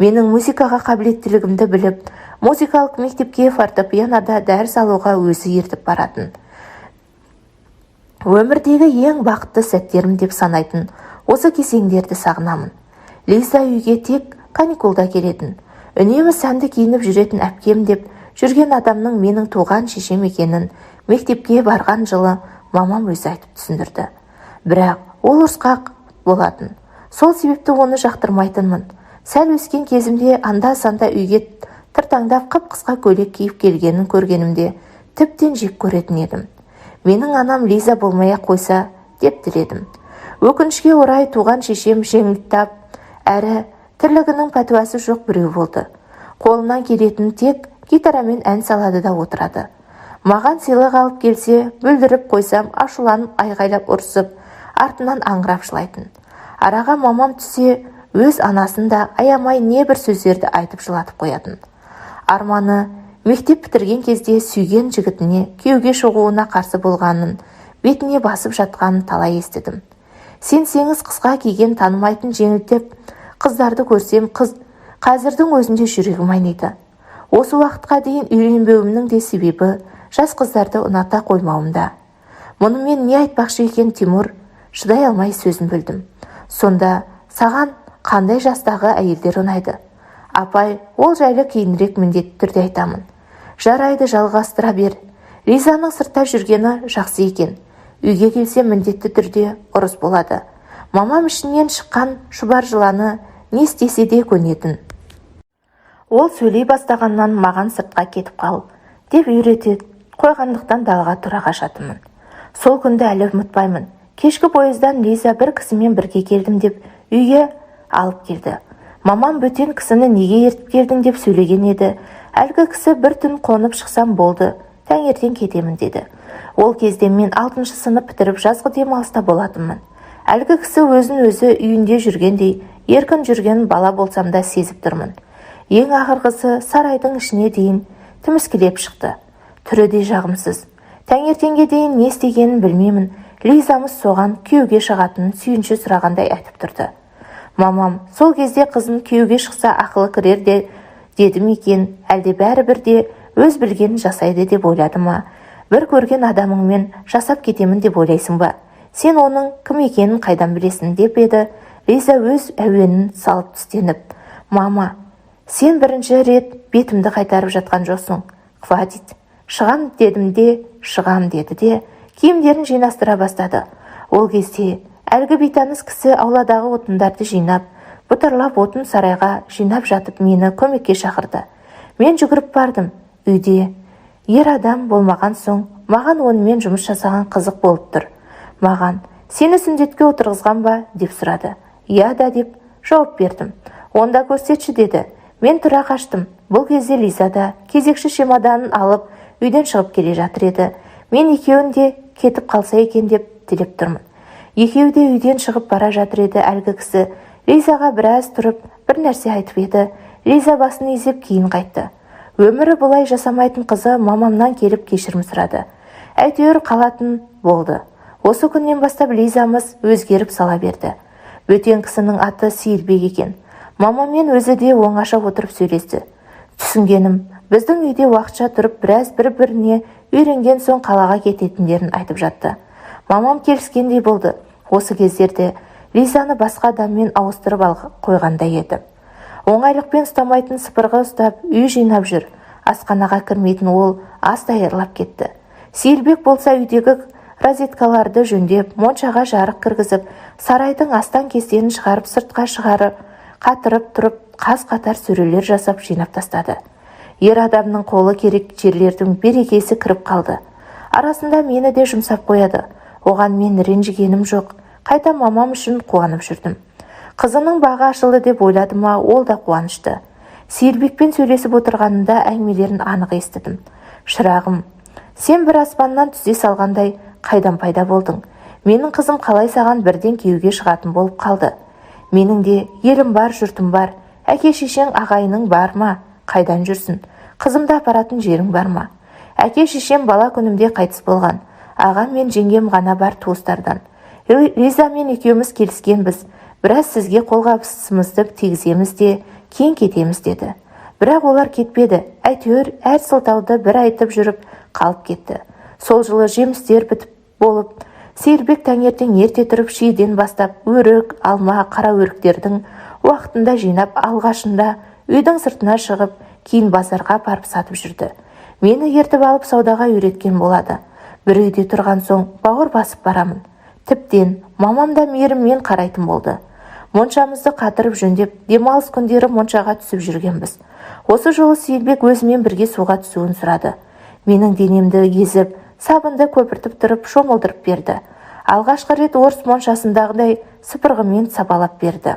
Менің музыкаға қабілеттілігімді біліп, музыкалық мектепке фортепианода дәріс алуға өзі ертіп баратын. Өмірдегі ең бақытты сәттерім деп санайтын осы кезеңдерді сағынамын. Лиза үйге тек каникулда келетін. Үнемі сәнді киініп жүретін әпкем деп жүрген адамның менің туған шешем екенін мектепке барған жылы мамам өзі айтып түсіндірді. Бірақ ол ұрысқақ болатын. Сол себепті оны жақтырмайтынмын. Сәл өскен кезімде анда-санда үйге тыртаңдап қып-қысқа көйлек киіп келгенін көргенімде тіптен жек көретін едім. Менің анам Лиза болмай-ақ қойса деп тіледім. Өкінішке орай туған шешем жеңілтап, әрі тірлігінің пәтуасы жоқ біреу болды. Қолынан келетін тек гитарамен ән салады да отырады. Маған сыйлық алып келсе, бүлдіріп қойсам, ашуланып айғайлап ұрсып, артынан аңырап жылайтын. Араға мамам түссе, өз анасын да аямай небір сөздерді айтып жылатып қоятын. Арманы мектеп бітірген кезде сүйген жігітіне күйеуге шығуына қарсы болғанын, бетіне басып жатқанын талай естідім. Сенсеңіз, қысқа киген танымайтын жеңілтеп қыздарды көрсем, қыз қазірдің өзінде жүрегім айниды. Осы уақытқа дейін үйленбеуімнің де себебі жас қыздарды ұната қоймауымда. Мұнымен не айтпақшы екен Тимур? Шыдай алмай сөзін бөлдім. Сонда саған қандай жастағы әйелдер ұнайды? Апай, ол жайлы кейінірек міндетті түрде айтамын. Жарайды, жалғастыра бер. Лизаның сыртта жүргені жақсы екен. Үйге келсе міндетті түрде ұрыс болады. Мамам ішінен шыққан шұбар жыланы не істесе де көнетін. Ол сөйлей бастағаннан маған сыртқа кетіп қал деп үйрете қойғандықтан далаға тұра қашатынмын. Сол күнді әлі ұмытпаймын. Кешкі пойыздан Лиза бір кісімен бірге келдім деп үйге алып келді. Мамам бөтен кісіні неге ертіп келдің деп сөйлеген еді. Әлгі кісі бір түн қонып шықсам болды, таңертең кетемін деді. Ол кезде мен 6 сынып бітіріп жазғы демалыста болатынмын. Әлгі кісі өзін өзі үйінде жүргендей, еркін жүрген бала болсам да сезіп тұрмын. Ең ақырғысы сарайдың ішіне дейін тіміскілеп шықты. Түрі де жағымсыз. Таңертеңге дейін не істегенін білмеймін. Лизамыз соған күйеуге шығатынын сүйінші сұрағандай айтып тұрды. Мамам сол кезде қызын күйеуге шықса ақылы кірер де деді ме екен, әлде бәрібір де өз білгенін жасайды деп ойлады ма? Бір көрген адамыңмен жасап кетемін деп ойлайсың ба? Сен оның кім екенін қайдан білесің деп еді. Лиза өз әуенін салып түстеніп, мама, сен бірінші рет бетімді қайтарып жатқан жоқсың. Хватит. Шығам дедім де, шығам деді де, киімдерін жинастыра бастады. Ол кезде әлгі бейтаныс кісі ауладағы отындарды жинап, бұтарлап отын сарайға жинап жатып мені көмекке шақырды. Мен жүгіріп бардым. Үйде ер адам болмаған соң маған онымен жұмыс жасаған қызық болып тұр. Маған, сені сүндетке отырғызған ба деп сұрады. Иә да деп жауап бердім. Онда көрсетші деді. Мен тұра қаштым. Бұл кезде Лиза да кезекші чемоданын алып үйден шығып келе жатыр еді. Мен екеуін де кетіп қалса екен деп тілеп тұрмын. Екеуі де үйден шығып бара жатыр еді. Әлгі кісі Лизаға біраз тұрып бір нәрсе айтып еді. Лиза басын изеп кейін қайтты. Өмірі бұлай жасамайтын қызы мамамнан келіп кешірім сұрады. Әйтеуір қалатын болды. Осы күннен бастап Лизамыз өзгеріп сала берді. Бөтен кісінің аты Сейілбек екен. Мамаммен өзі де оңаша отырып сөйлесті. Түсінгенім, біздің үйде уақытша тұрып, біраз бір-біріне үйренген соң қалаға кететіндерін айтып жатты. Мамам келіскендей болды. Осы кездерде Лизаны басқа адаммен ауыстырып қойғандай еді. Оңайлықпен ұстамайтын сыпырғы ұстап, үй жинап жүр. Асханаға кірмейтін ол ас даярлап кетті. Сейілбек болса үйдегі розеткаларды жөндеп, моншаға жарық кіргізіп, сарайдың астан-кестенін шығарып, сыртқа шығарып, қатырып тұрып, қаз-қатар сөрелер жасап жинап тастады. Ер адамның қолы керек жерлердің берекесі кіріп қалды. Арасында мені де жұмсап қояды. Оған мен ренжігенім жоқ. Қайта мамам үшін қуанып жүрдім. Қызының бағы ашылды деп ойлады ма, ол да қуанышты. Сейілбекпен сөйлесіп отырғанында әңгімелерін анық естідім. Шырағым, сен бір аспаннан түсе салғандай қайдан пайда болдың? Менің қызым қалай саған бірден күйеуге шығатын болып қалды? Менің де елім бар, жұртым бар. Әке-шешең, ағайының бар ма? Қайдан жүрсін? Қызымды апаратын жерің бар ма? Әке-шешем бала күнімде қайтыс болған. Ағам мен жеңгем ғана бар туыстардан. Лизамен екеуміз келіскенбіз. Біраз сізге қолғабысымызды тигіземіз де, кейін кетеміз деді. Бірақ олар кетпеді. Әйтеуір әр сылтауды бір айтып жүріп қалып кетті. Сол жылы жемістер бітіп болып, Сейілбек таңертең ерте тұрып шиеден бастап өрік, алма, қара өріктердің уақытында жинап, алғашында үйдің сыртына шығып, кейін базарға апарып сатып жүрді. Мені ертіп алып саудаға үйреткен болады. Бір үйде тұрған соң бауыр басып барамын. Тіптен мамам да мейіріммен қарайтын болды. Моншамызды қатырып жөндеп, демалыс күндері моншаға түсіп жүргенбіз. Осы жолы Сейілбек өзімен бірге суға түсуін сұрады. Менің денемді езіп, сабынды көпіртіп тұрып шомылдырып берді. Алғашқы рет орыс моншасындағыдай сыпырғымен сабалап берді.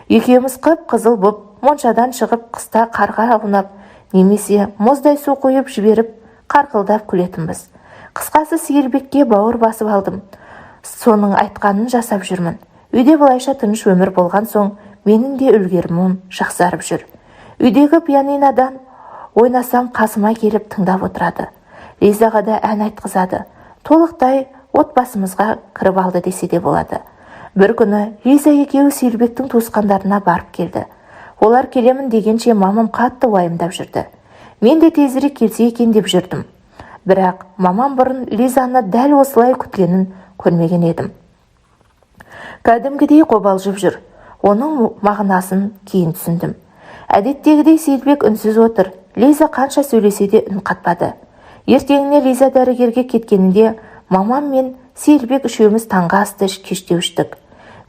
Екеуміз қып-қызыл боп моншадан шығып, қыста қарға аунап, немесе мұздай су құйып жіберіп, қарқылдап күлетінбіз. Қысқасы, Сейілбекке бауыр басып алдым. Соның айтқанын жасап жүрмін. Үйде былайша тыныш өмір болған соң, менің де үлгерімім жақсарып жүр. Үйдегі пианинодан ойнасам қасыма келіп тыңдап отырады. Лизаға да ән айтқызады. Толықтай отбасымызға кіріп алды десе де болады. Бір күні Лиза екеуі Сейілбектің туысқандарына барып келді. Олар келемін дегенше мамам қатты уайымдап жүрді. Мен де тезірек келсе екен деп жүрдім. Бірақ мамам бұрын Лизаны дәл осылай күткенін көрмеген едім. Кәдімгідей қобалжып жүр. Оның мағынасын кейін түсіндім. Әдеттегідей Сейілбек үнсіз отыр. Лиза қанша сөйлесе де үн қатпады. Ертеңіне Лиза дәрігерге кеткенінде мамам мен Сейілбек үшеуміз таңғы асты кештеу іштік.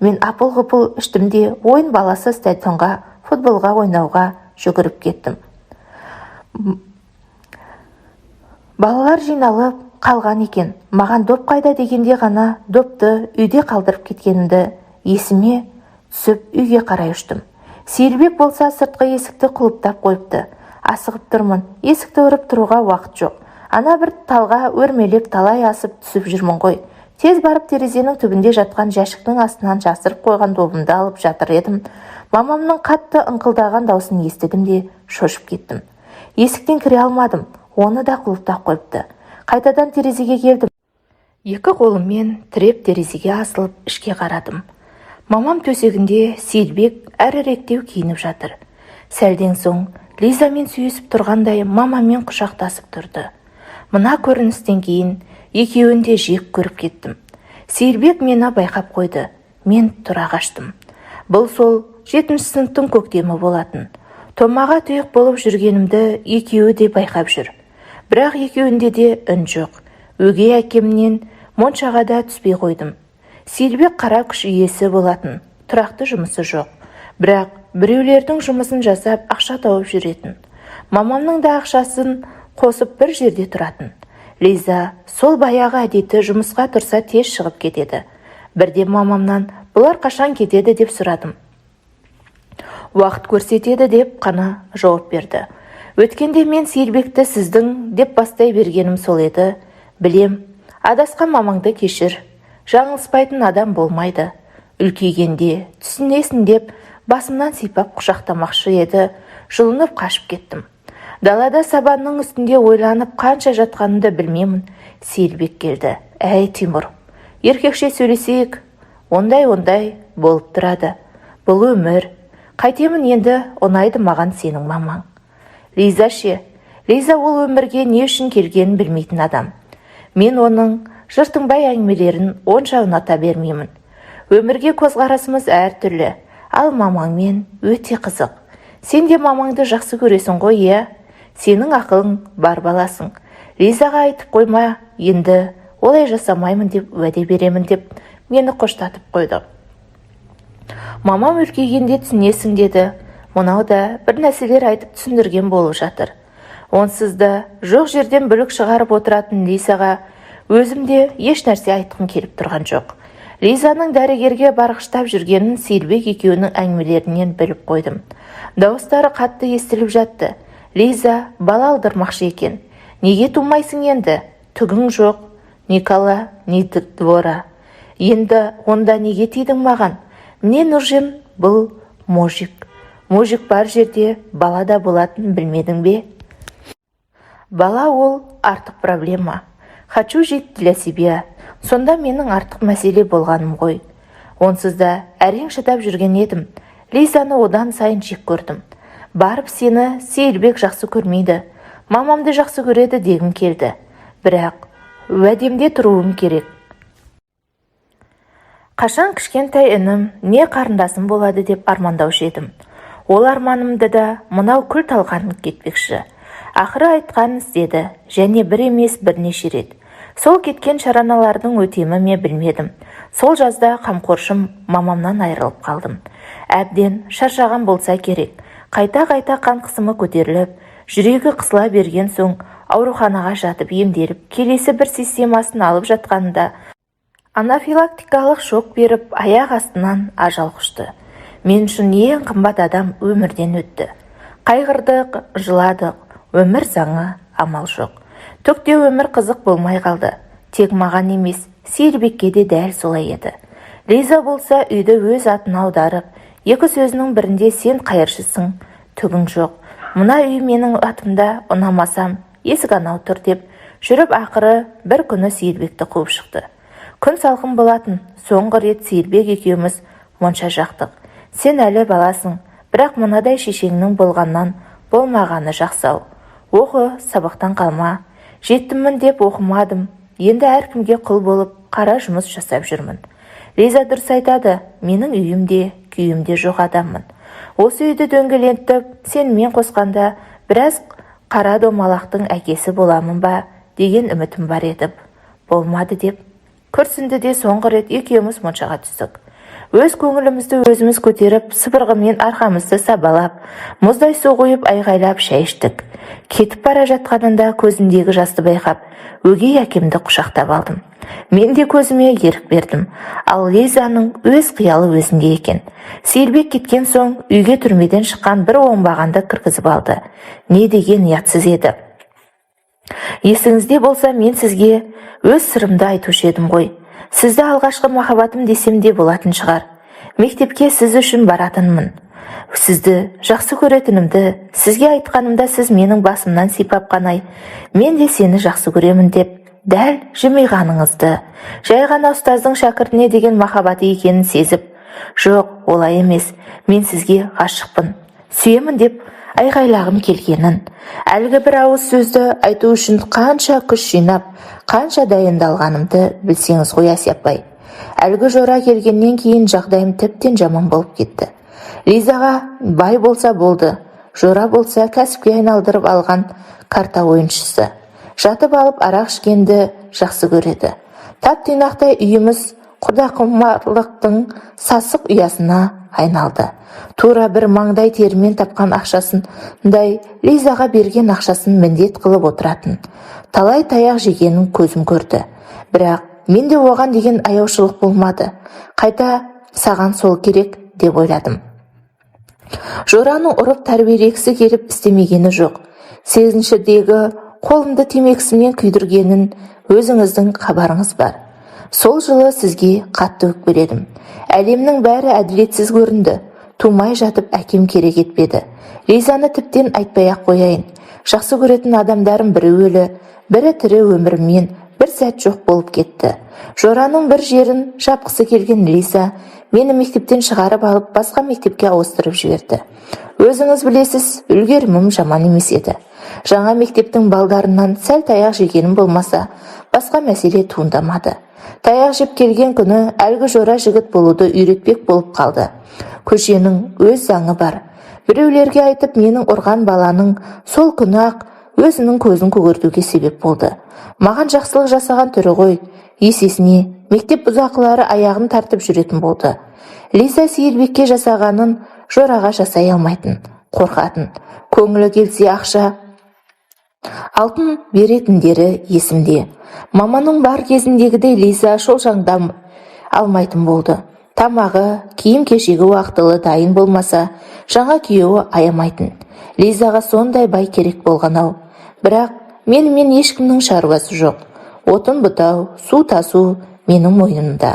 Мен апыл-ғұпыл іштім де ойын баласы стадионға футболға ойнауға жүгіріп кеттім. Балалар жиналып қалған екен. Маған доп қайда дегенде ғана допты үйде қалдырып кеткенімді есіме түсіп үйге қарай ұштым. Сейілбек болса сыртқы есікті құлыптап қойыпты. Асығып тұрмын. Есікті ұрып тұруға уақыт жоқ. Ана бір талға өрмелеп талай асып түсіп жүрмін ғой. Тез барып терезенің түбінде жатқан жәшіктің астынан жасырып қойған добымды алып жатыр едім. Мамамның қатты ыңқылдаған даусын естідім де шошып кеттім. Есіктен кіре алмадым. Оны да құлыптап қойыпты. Қайтадан терезеге келдім. Екі қолыммен тіреп терезеге асылып ішке қарадым. Мамам төсегінде, Сейілбек әріректеу киініп жатыр. Сәлден соң Лизамен сүйісіп тұрғандай мамамен құшақтасып тұрды. Мына көріністен кейін екеуін де жек көріп кеттім. Сейілбек мені байқап қойды. Мен тұра қаштым. Бұл сол 7-ші сыныптың көктемі болатын. Томаға тұйық болып жүргенімді екеуі де байқап жүр. Бірақ екеуінде де үн жоқ. Өгей әкемнен моншаға да түспей қойдым. Сейілбек қара күш иесі болатын. Тұрақты жұмысы жоқ. Бірақ біреулердің жұмысын жасап ақша тауып жүретін. Мамамның да ақшасын қосып бір жерде тұратын. Лиза сол баяғы әдеті жұмысқа тұрса тез шығып кетеді. Бірде мамамнан бұлар қашан кетеді деп сұрадым. Уақыт көрсетеді деп қана жауап берді. Өткенде мен Сейілбекті сіздің деп бастай бергенім сол еді. Білем, адасқан мамаңды кешір. Жаңылыспайтын адам болмайды. Үлкейгенде түсінесің деп басымнан сипап құшақтамақшы еді. Жұлынып қашып кеттім. Далада сабанның үстінде ойланып қанша жатқанымды білмеймін. Сейілбек келді. Әй, Тимур, еркекше сөйлесейік. Ондай-ондай болып тұрады. Бұл өмір. Қайтемін енді, ұнайды маған сенің мамаң. Лиза ше? Лиза ол өмірге не үшін келгенін білмейтін адам. Мен оның жыртыңбай әңгімелерін онша ұната бермеймін. Өмірге көзқарасымыз әртүрлі, ал мамаңмен өте қызық. Сен де мамаңды жақсы көресің ғой, иә? Сенің ақылың бар баласың. Лизаға айтып қойма, енді олай жасамаймын деп уәде беремін деп мені қоштатып қойды. Мамам үлкейгенде түсінесің деді. Мынау да бір нәрселер айтып түсіндірген болып жатыр. Онсыз да жоқ жерден бүлік шығарып отыратын Лизаға өзім де еш нәрсе айтқым келіп тұрған жоқ. Лизаның дәрігерге барғыштап жүргенін Сейілбек екеуінің әңгімелерінен біліп қойдым. Дауыстары қатты естіліп жатты. Лиза бала алдырмақшы екен. Неге тумайсың енді? Түгің жоқ. Ни кола, ни двора. Енді онда неге тидің маған? Мне нужен был мужик. Мужик бар жерде бала да болатын білмедің бе? Бала ол артық проблема. Хочу жить для себя. Сонда менің артық мәселе болғаным ғой. Онсыз да әрең шыдап жүрген едім. Лизаны одан сайын жек көрдім. Барып сені Сейілбек жақсы көрмейді, мамамды жақсы көреді дегім келді. Бірақ уәдемде тұруым керек. Қашан кішкентай інім не қарындасым болады деп армандаушы едім. Ол арманымды да мынау күл талқан кетпекші. Ақыры айтқанын істеді, және бір емес, бірнеше рет. Сол кеткен шараналардың өтемі ме, білмедім. Сол жазда қамқоршым мамамнан айырылып қалдым. Әбден шаршаған болса керек. Қайта-қайта қан қысымы көтеріліп, жүрегі қысыла берген соң ауруханаға жатып емделіп, келесі бір системасын алып жатқанында анафилактикалық шок беріп, аяқ астынан ажал құшты. Мен үшін ең қымбат адам өмірден өтті. Қайғырдық, жыладық, өмір заңы, амал жоқ. Түк те өмір қызық болмай қалды. Тек маған емес, Сейілбекке де дәл солай еді. Лиза болса үйді өз атына аударып, екі сөзінің бірінде сен қайыршысың, түгің жоқ. Мына үй менің атымда, ұнамасам, есік анау тұр деп жүріп ақыры бір күні Сейілбекті қуып шықты. Күн салқын болатын, соңғы рет Сейілбек екеуміз монша жақтық. Сен әлі баласың, бірақ мынадай шешеңнің болғаннан болмағаны жақсы-ау. Оқы, сабақтан қалма. Жеттіммін деп оқымадым. Енді әркімге құл болып қара жұмыс жасап жүрмін. Лиза дұрыс айтады, менің үйім де, күйім де жоқ адаммын. Осы үйді дөңгелентіп, сенімен қосқанда біраз қара домалақтың әкесі боламын ба деген үмітім бар еді. Болмады деп күрсінді де соңғы рет екеуміз моншаға түстік. Өз көңілімізді өзіміз көтеріп, сыбырғымен арқамызды сабалап, мұздай су құйып айғайлап шай іштік. Кетіп бара жатқанында көзіндегі жасты байқап, өгей әкемді құшақтап алдым. Мен де көзіме ерік бердім. Ал Лизаның өз қиялы өзінде екен. Сейілбек кеткен соң үйге түрмеден шыққан бір оңбағанды кіргізіп алды. Не деген ұятсыз еді. Есіңізде болса, мен сізге өз сырымды айтушы едім ғой. Сізді алғашқы махаббатым десем де болатын шығар. Мектепке сіз үшін баратынмын. Сізді жақсы көретінімді сізге айтқанымда сіз менің басымнан сипап қанай, мен де сені жақсы көремін деп дәл жымиғаныңызды, жай ғана ұстаздың шәкіртіне деген махаббаты екенін сезіп, жоқ, олай емес, мен сізге ғашықпын, сүйемін деп айғайлағым келгенін, әлгі бір ауыз сөзді айту үшін қанша күш жинап, қанша дайындалғанымды білсеңіз ғой, Әсия апай. Әлгі жора келгеннен кейін жағдайым тіптен жаман болып кетті. Лизаға бай болса болды, жора болса кәсіпке айналдырып алған карта ойыншысы. Жатып алып арақ ішкенді жақсы көреді. Тап тұйнақтай үйіміз құдақұмарлықтың сасық ұясына айналды. Тура бір маңдай терімен тапқан ақшасындай Лизаға берген ақшасын міндет қылып отыратын. Талай таяқ жегенін көзім көрді. Бірақ менде оған деген аяушылық болмады. Қайта саған сол керек деп ойладым. Жораның ұрып тәрбиелегісі келіп істемегені жоқ. Сегізіншідегі қолымды темекісімен күйдіргенін өзіңіздің хабарыңыз бар. Сол жылы сізге қатты өкпеледім. Әлемнің бәрі әділетсіз көрінді. Тумай жатып әкем керек етпеді. Лизаны тіптен айтпай-ақ қояйын. Жақсы көретін адамдарым бірі өлі, бірі тірі өміріммен Бір сәт жоқ болып кетті. Жораның бір жерін жапқысы келген Лиза мені мектептен шығарып алып, басқа мектепке ауыстырып жіберді. Өзіңіз білесіз, үлгерімім жаман емес еді. Жаңа мектептің балдарынан сәл таяқ жегенім болмаса, басқа мәселе туындамады. Таяқ жеп келген күні әлгі жора жігіт болуды үйретпек болып қалды. Көшенің өз заңы бар. Біреулерге айтып, менің ұрған баланың сол күні-ақ өзінің көзін көгертуге себеп болды. Маған жақсылық жасаған түрі ғой. Есесіне мектеп бұзақылары аяғын тартып жүретін болды. Лиза Сейілбекке жасағанын жораға жасай алмайтын, қорқатын. Көңілі келсе, ақша, алтын беретіндері есімде. Маманың бар кезіндегідей Лиза шолжаңдай алмайтын болды. Тамағы, киім-кешегі уақытылы дайын болмаса, жаңа күйеуі аямайтын. Лизаға сондай бай керек болған-ау. Бірақ менімен ешкімнің шаруасы жоқ. Отын бұтау, су тасу менің мойнымда.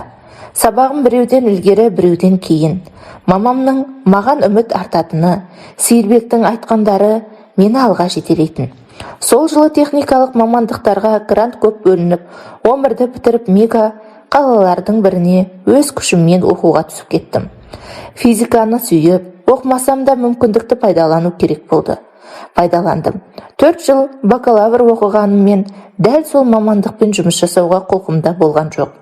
Сабағым біреуден ілгері, біреуден кейін. Мамамның маған үміт артатыны, Сейілбектің айтқандары мені алға жетелейтін. Сол жылы техникалық мамандықтарға грант көп бөлініп, 11-ді бітіріп, мега қалалардың біріне өз күшіммен оқуға түсіп кеттім. Физиканы сүйіп, оқымасам да, мүмкіндікті пайдалану керек болды. Пайдаландым. 4 жыл бакалавр оқығаныммен, дәл сол мамандықпен жұмыс жасауға құлқымда болған жоқ.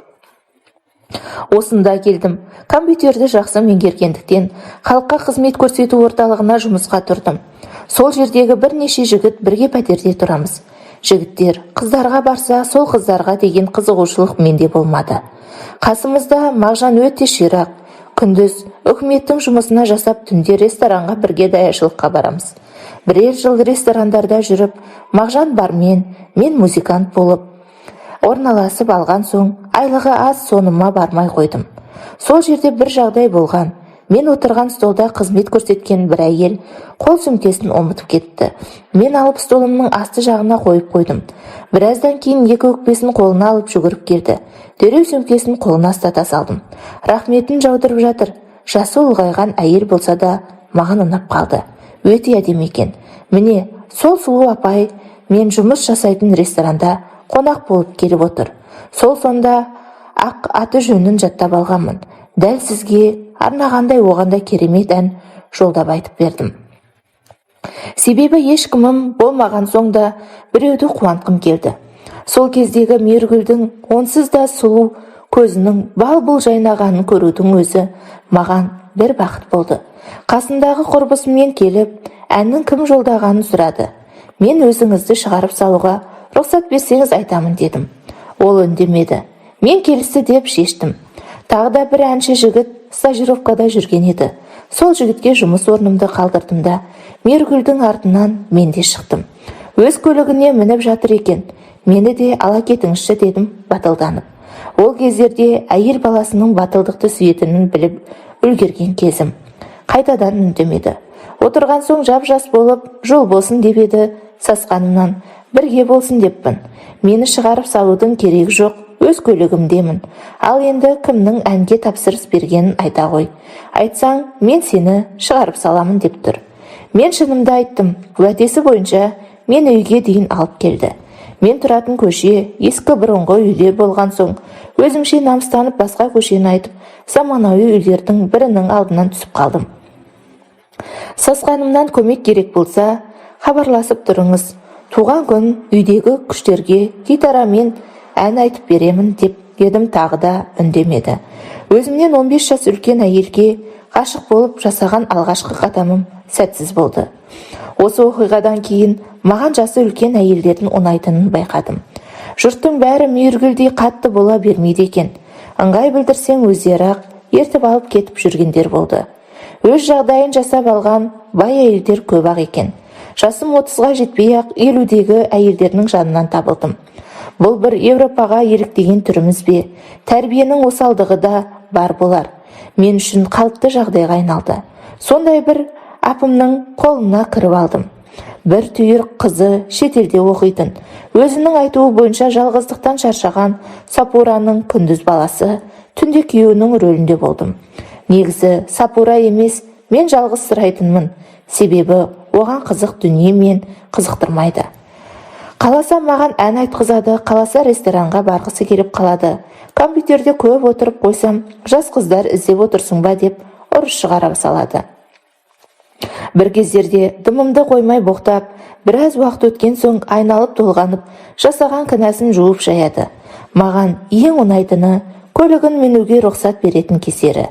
Осында келдім. Компьютерді жақсы меңгергендіктен, халыққа қызмет көрсету орталығына жұмысқа тұрдым. Сол жердегі бірнеше жігіт бірге пәтерде тұрамыз. Жігіттер қыздарға барса, сол қыздарға деген қызығушылық менде болмады. Қасымызда Мағжан өте ширақ. Күндіз үкіметтің жұмысына жасап, түнде ресторанға бірге даяшылыққа барамыз. Бірер жыл ресторандарда жүріп, Мағжан бармен, мен музыкант болып орналасып алған соң, айлығы аз соныма бармай қойдым. Сол жерде бір жағдай болған. Мен отырған столда қызмет көрсеткен бір әйел қол сөмкесін ұмытып кетті. Мен алып, столымның асты жағына қойып қойдым. Біраздан кейін екі өкпесін қолына алып жүгіріп келді. Дереу сөмкесін қолына ұстата салдым. Рахметін жаудырып жатыр. Жасы ұлғайған әйел болса да, маған ұнап қалды. Өте әдемі екен. Міне, сол сұлу апай мен жұмыс жасайтын ресторанда қонақ болып келіп отыр. Сол сонда ақ аты жөнін жаттап алғанмын. Дәл сізге арнағандай оған да керемет ән жолдап айтып бердім. Себебі ешкімім болмаған соң да біреуді қуантқым келді. Сол кездегі Мейіргүлдің онсыз да сұлу көзінің бал-бұл жайнағанын көрудің өзі маған бір бақыт болды. Қасындағы құрбысымен келіп, әннің кім жолдағанын сұрады. Мен өзіңізді шығарып салуға рұқсат берсеңіз айтамын дедім. Ол үндемеді. Мен келісті деп шештім. Тағы да бір әнші жігіт стажировкада жүрген еді. Сол жігітке жұмыс орнымды қалдырдым да, Мейіргүлдің артынан мен де шықтым. Өз көлігіне мініп жатыр екен. Мені де ала кетіңізші дедім батылданып. Ол кездерде әйел баласының батылдықты сүйетінін біліп үлгерген кезім. Қайтадан үндемеді. Отырған соң жап-жас болып, жол болсын деп еді, сасқанымнан бірге болсын деппін. Мені шығарып салудың керегі жоқ, өз көлігімдемін. Ал енді кімнің әнге тапсырыс бергенін айта ғой. Айтсаң, мен сені шығарып саламын деп тұр. Мен шынымды айттым. Уәдесі бойынша мен үйге дейін алып келді. Мен тұратын көше ескі, бұрынғы үйлер болған соң, өзімше намыстанып, басқа көшені айтып, заманауи үйлердің бірінің алдынан түсіп қалдым. Сасқанымнан көмек керек болса, хабарласып тұрыңыз. Туған күн үйдегі күштерге гитарамен ән айтып беремін деп едім, тағы да үндемеді. Өзімнен 15 жас үлкен әйелге ғашық болып жасаған алғашқы қадамым сәтсіз болды. Осы оқиғадан кейін маған жасы үлкен әйелдердің ұнайтынын байқадым. Жұрттың бәрі Мейіргүлдей қатты бола бермейді екен. Ыңғай білдірсең, өздері-ақ ертіп алып кетіп жүргендер болды. Өз жағдайын жасап алған бай әйелдер көп-ақ екен. Жасым 30-ға жетпей-ақ 50-дегі әйелдердің жанынан табылдым. Бұл бір Европаға еліктеген түріміз бе? Тәрбиенің осалдығы да бар болар. Мен үшін қалыпты жағдайға айналды. Сондай бір апымның қолына кіріп алдым. Бір түйір қызы шетелде оқитын. Өзінің айтуы бойынша, жалғыздықтан шаршаған Сапураның күндіз баласы, түнде күйеуінің рөлінде болдым. Негізі Сапура емес, мен жалғыз сұрайтынмын. Себебі оған қызық дүние мен қызықтырмайды. Қаласа, маған ән айтқызады, қаласа ресторанға барғысы келіп қалады. Компьютерде көп отырып қойсам, жас қыздар іздеп отырсың ба деп ұрыс шығара салады. Бір кездерде дымымды қоймай боқтап, біраз уақыт өткен соң айналып толғанып, жасаған кінәсін жуып жаяды. Маған ең ұнайтыны көлігін мінуге рұқсат беретін кездері.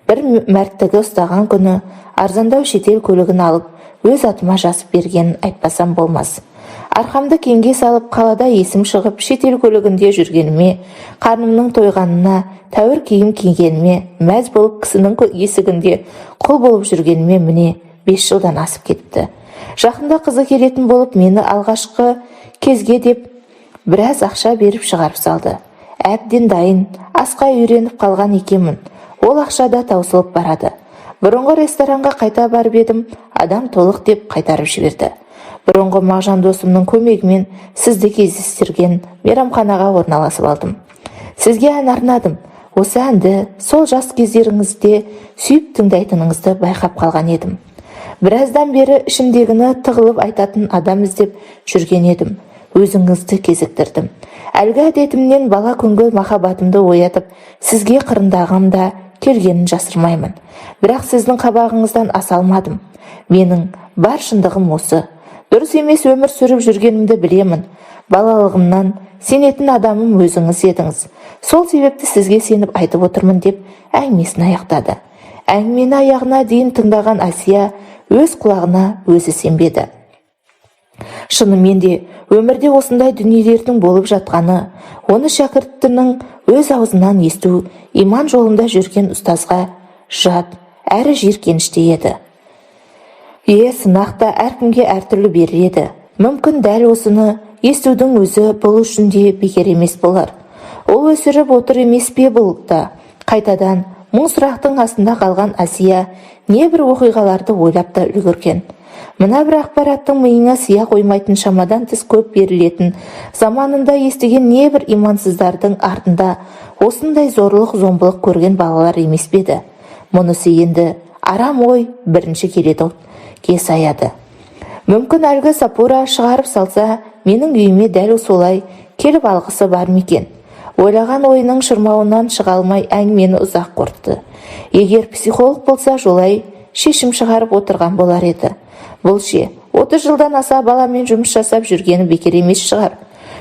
Бір мәрттігі ұстаған күні арзандау шетел көлігін алып, өз атыма жазып бергенін айтпасам болмас. Арқамды кеңге салып, қалада есім шығып, шетел көлігінде жүргеніме, қарнымның тойғанына, тәуір киім кигеніме мәз болып, кісінің есігінде құл болып жүргеніме міне 5 жылдан асып кетті. Жақында қызы келетін болып, мені алғашқы кезге деп біраз ақша беріп шығарып салды. Әбден дайын асқа үйреніп қалған екенмін. Ол ақша да таусылып барады. Бұрынғы ресторанға қайта барып едім, адам толық деп қайтарып жіберді. Бұрынғы Мағжан досымның көмегімен сізді кездестірген мейрамханаға орналасып алдым. Сізге ән арнадым. Осы әнді сол жас кездеріңізде сүйіп тыңдайтыныңызды байқап қалған едім. Біраздан бері ішімдегіні тығылып айтатын адам іздеп жүрген едім. Өзіңізді кезіктірдім. Әлгі әдетімнен бала күнгі махаббатымды оятып, сізге қырындағым да келгенін жасырмаймын. Бірақ сіздің қабағыңыздан аса алмадым. Менің бар шындығым осы. Дұрыс емес өмір сүріп жүргенімді білемін. Балалығымнан сенетін адамым өзіңіз едіңіз. Сол себепті сізге сеніп айтып отырмын деп әңгімесін аяқтады. Әңгімені аяғына дейін тыңдаған Әсия өз құлағына өзі сенбеді. Шынымен де өмірде осындай дүниелердің болып жатқаны, оны шәкіртінің өз аузынан есту иман жолында жүрген ұстазға жат әрі жиіркенішті еді. Сынақ та әркімге әртүрлі беріледі. Мүмкін дәл осыны естудің өзі бұл үшін де бекер емес болар. Ол өсіріп отыр емес пе бұл да? Қайтадан мың сұрақтың астында қалған Әсия небір оқиғаларды ойлап та үлгерген. Мына бір ақпараттың миыңа сыя қоймайтын шамадан тыс көп берілетін заманында естіген небір имансыздардың артында осындай зорлық зомбылық көрген балалар емес пе еді? Мұнысы енді арам ой бірінші келеді саяды. Мүмкін әлгі Сапура шығарып салса, менің үйіме дәл солай келіп алғысы бар ма екен? Ойлаған ойының шырмауынан шыға алмай әңгімені ұзақ қорытты. Егер психолог болса, жолай шешім шығарып отырған болар еді. Бұл ше, 30 жылдан аса баламен жұмыс жасап жүргені бекер емес шығар.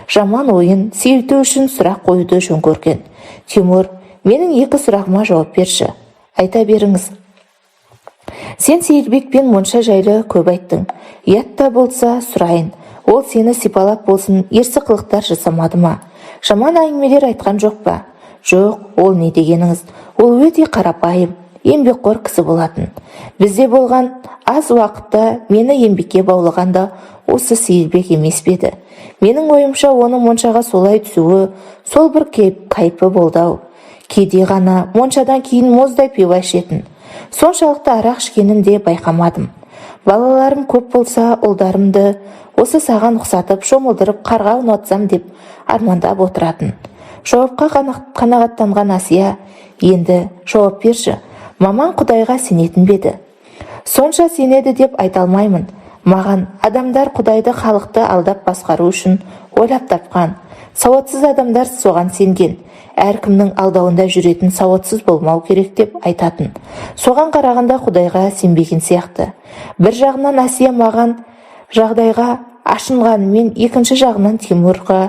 Жаман ойын сейілту үшін сұрақ қоюды жөн көрген. Тимур, менің екі сұрағыма жауап берші. Айта беріңіз. Сен Сейілбек пен монша жайлы көп айттың. Ұят та болса сұрайын. Ол сені сипалап болсын, ерсі қылықтар жасамады ма? Жаман әңгімелер айтқан жоқ па? Жоқ, ол не дегеніңіз? Ол өте қарапайым, еңбекқор кісі болатын. Бізде болған аз уақытта мені еңбекке баулыған да осы Сейілбек емес пе еді? Менің ойымша, оның моншаға солай түсуі сол бір кайпы болды-ау. Кейде ғана моншадан кейін мұздай пиво ішетін. Соншалықты арақ ішкенін де байқамадым. Балаларым көп болса, ұлдарымды осы саған ұқсатып, шомылдырып, қарға аунатсам деп армандап отыратын. Жауапқа қанағаттанған Әсия, енді жауап берші, маман Құдайға сенетін бе еді? Сонша сенеді деп айта алмаймын. Маған адамдар Құдайды халықты алдап басқару үшін ойлап тапқан. Сауатсыз адамдар соған сенген. Әркімнің алдауында жүретін сауатсыз болмау керек деп айтатын. Соған қарағанда Құдайға сенбеген сияқты. Бір жағынан Әсия маған жағдайға ашынғанымен, екінші жағынан Тимурға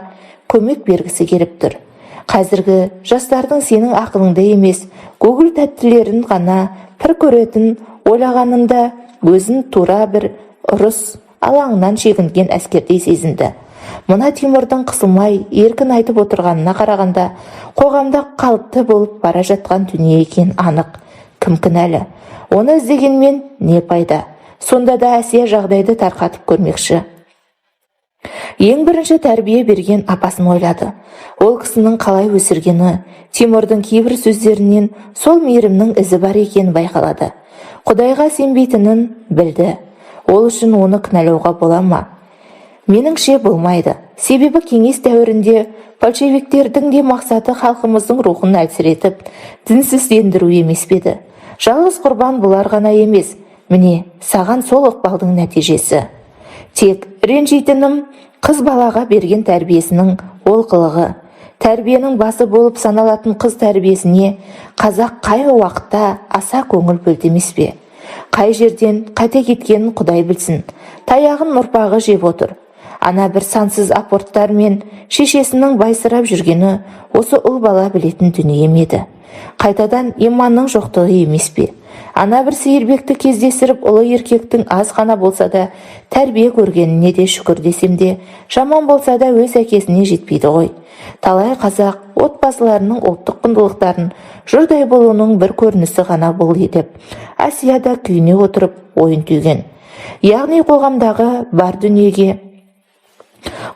көмек бергісі келіп тұр. Қазіргі жастардың сенің ақылыңды емес, Google тәттілерін ғана пір көретін ойлағанында өзін тура бір ұрыс алаңынан шегінген әскердей сезінді. Мына Тимурдың қысылмай еркін айтып отырғанына қарағанда қоғамда қалыпты болып бара жатқан дүние екен анық. Кім кінәлі? Оны іздегенмен не пайда? Сонда да Әсия жағдайды тарқатып көрмекші. Ең бірінші тәрбие берген апасын ойлады. Ол кісінің қалай өсіргені, Тимурдың кейбір сөздерінен сол мейірімнің ізі бар екені байқалады. Құдайға сенбейтінін білді. Ол үшін оны кінәлауға бола ма? Меніңше, болмайды. Себебі кеңес дәуірінде большевиктердің де мақсаты халқымыздың рухын әлсіретіп, дінсіздендіру емес пе еді? Жалғыз құрбан бұлар ғана емес. Міне, саған сол ықпалдың нәтижесі. Тек ренжитінім, Қыз балаға берген тәрбиесінің олқылығы. Тәрбиенің басы болып саналатын қыз тәрбиесіне қазақ қай уақытта аса көңіл бөлді емес пе? Қай жерден қате кеткенін Құдай білсін. Таяғын ұрпағы жеп отыр. Ана бір сансыз апорттар мен шешесінің байсырап жүргені осы ұл бала білетін дүние ме еді? Қайтадан иманның жоқтығы емес пе? Ана бір Сейілбекті кездестіріп, ұлы еркектің аз ғана болса да тәрбие көргеніне де шүкір десем де, жаман болса да өз әкесіне жетпейді ғой. Талай қазақ отбасыларының ұлттық құндылықтарын жұрдай болуының бір көрінісі ғана бұл деп Әсия да күйіне отырып ойын түйген. Яғни қоғамдағы бар дүниеге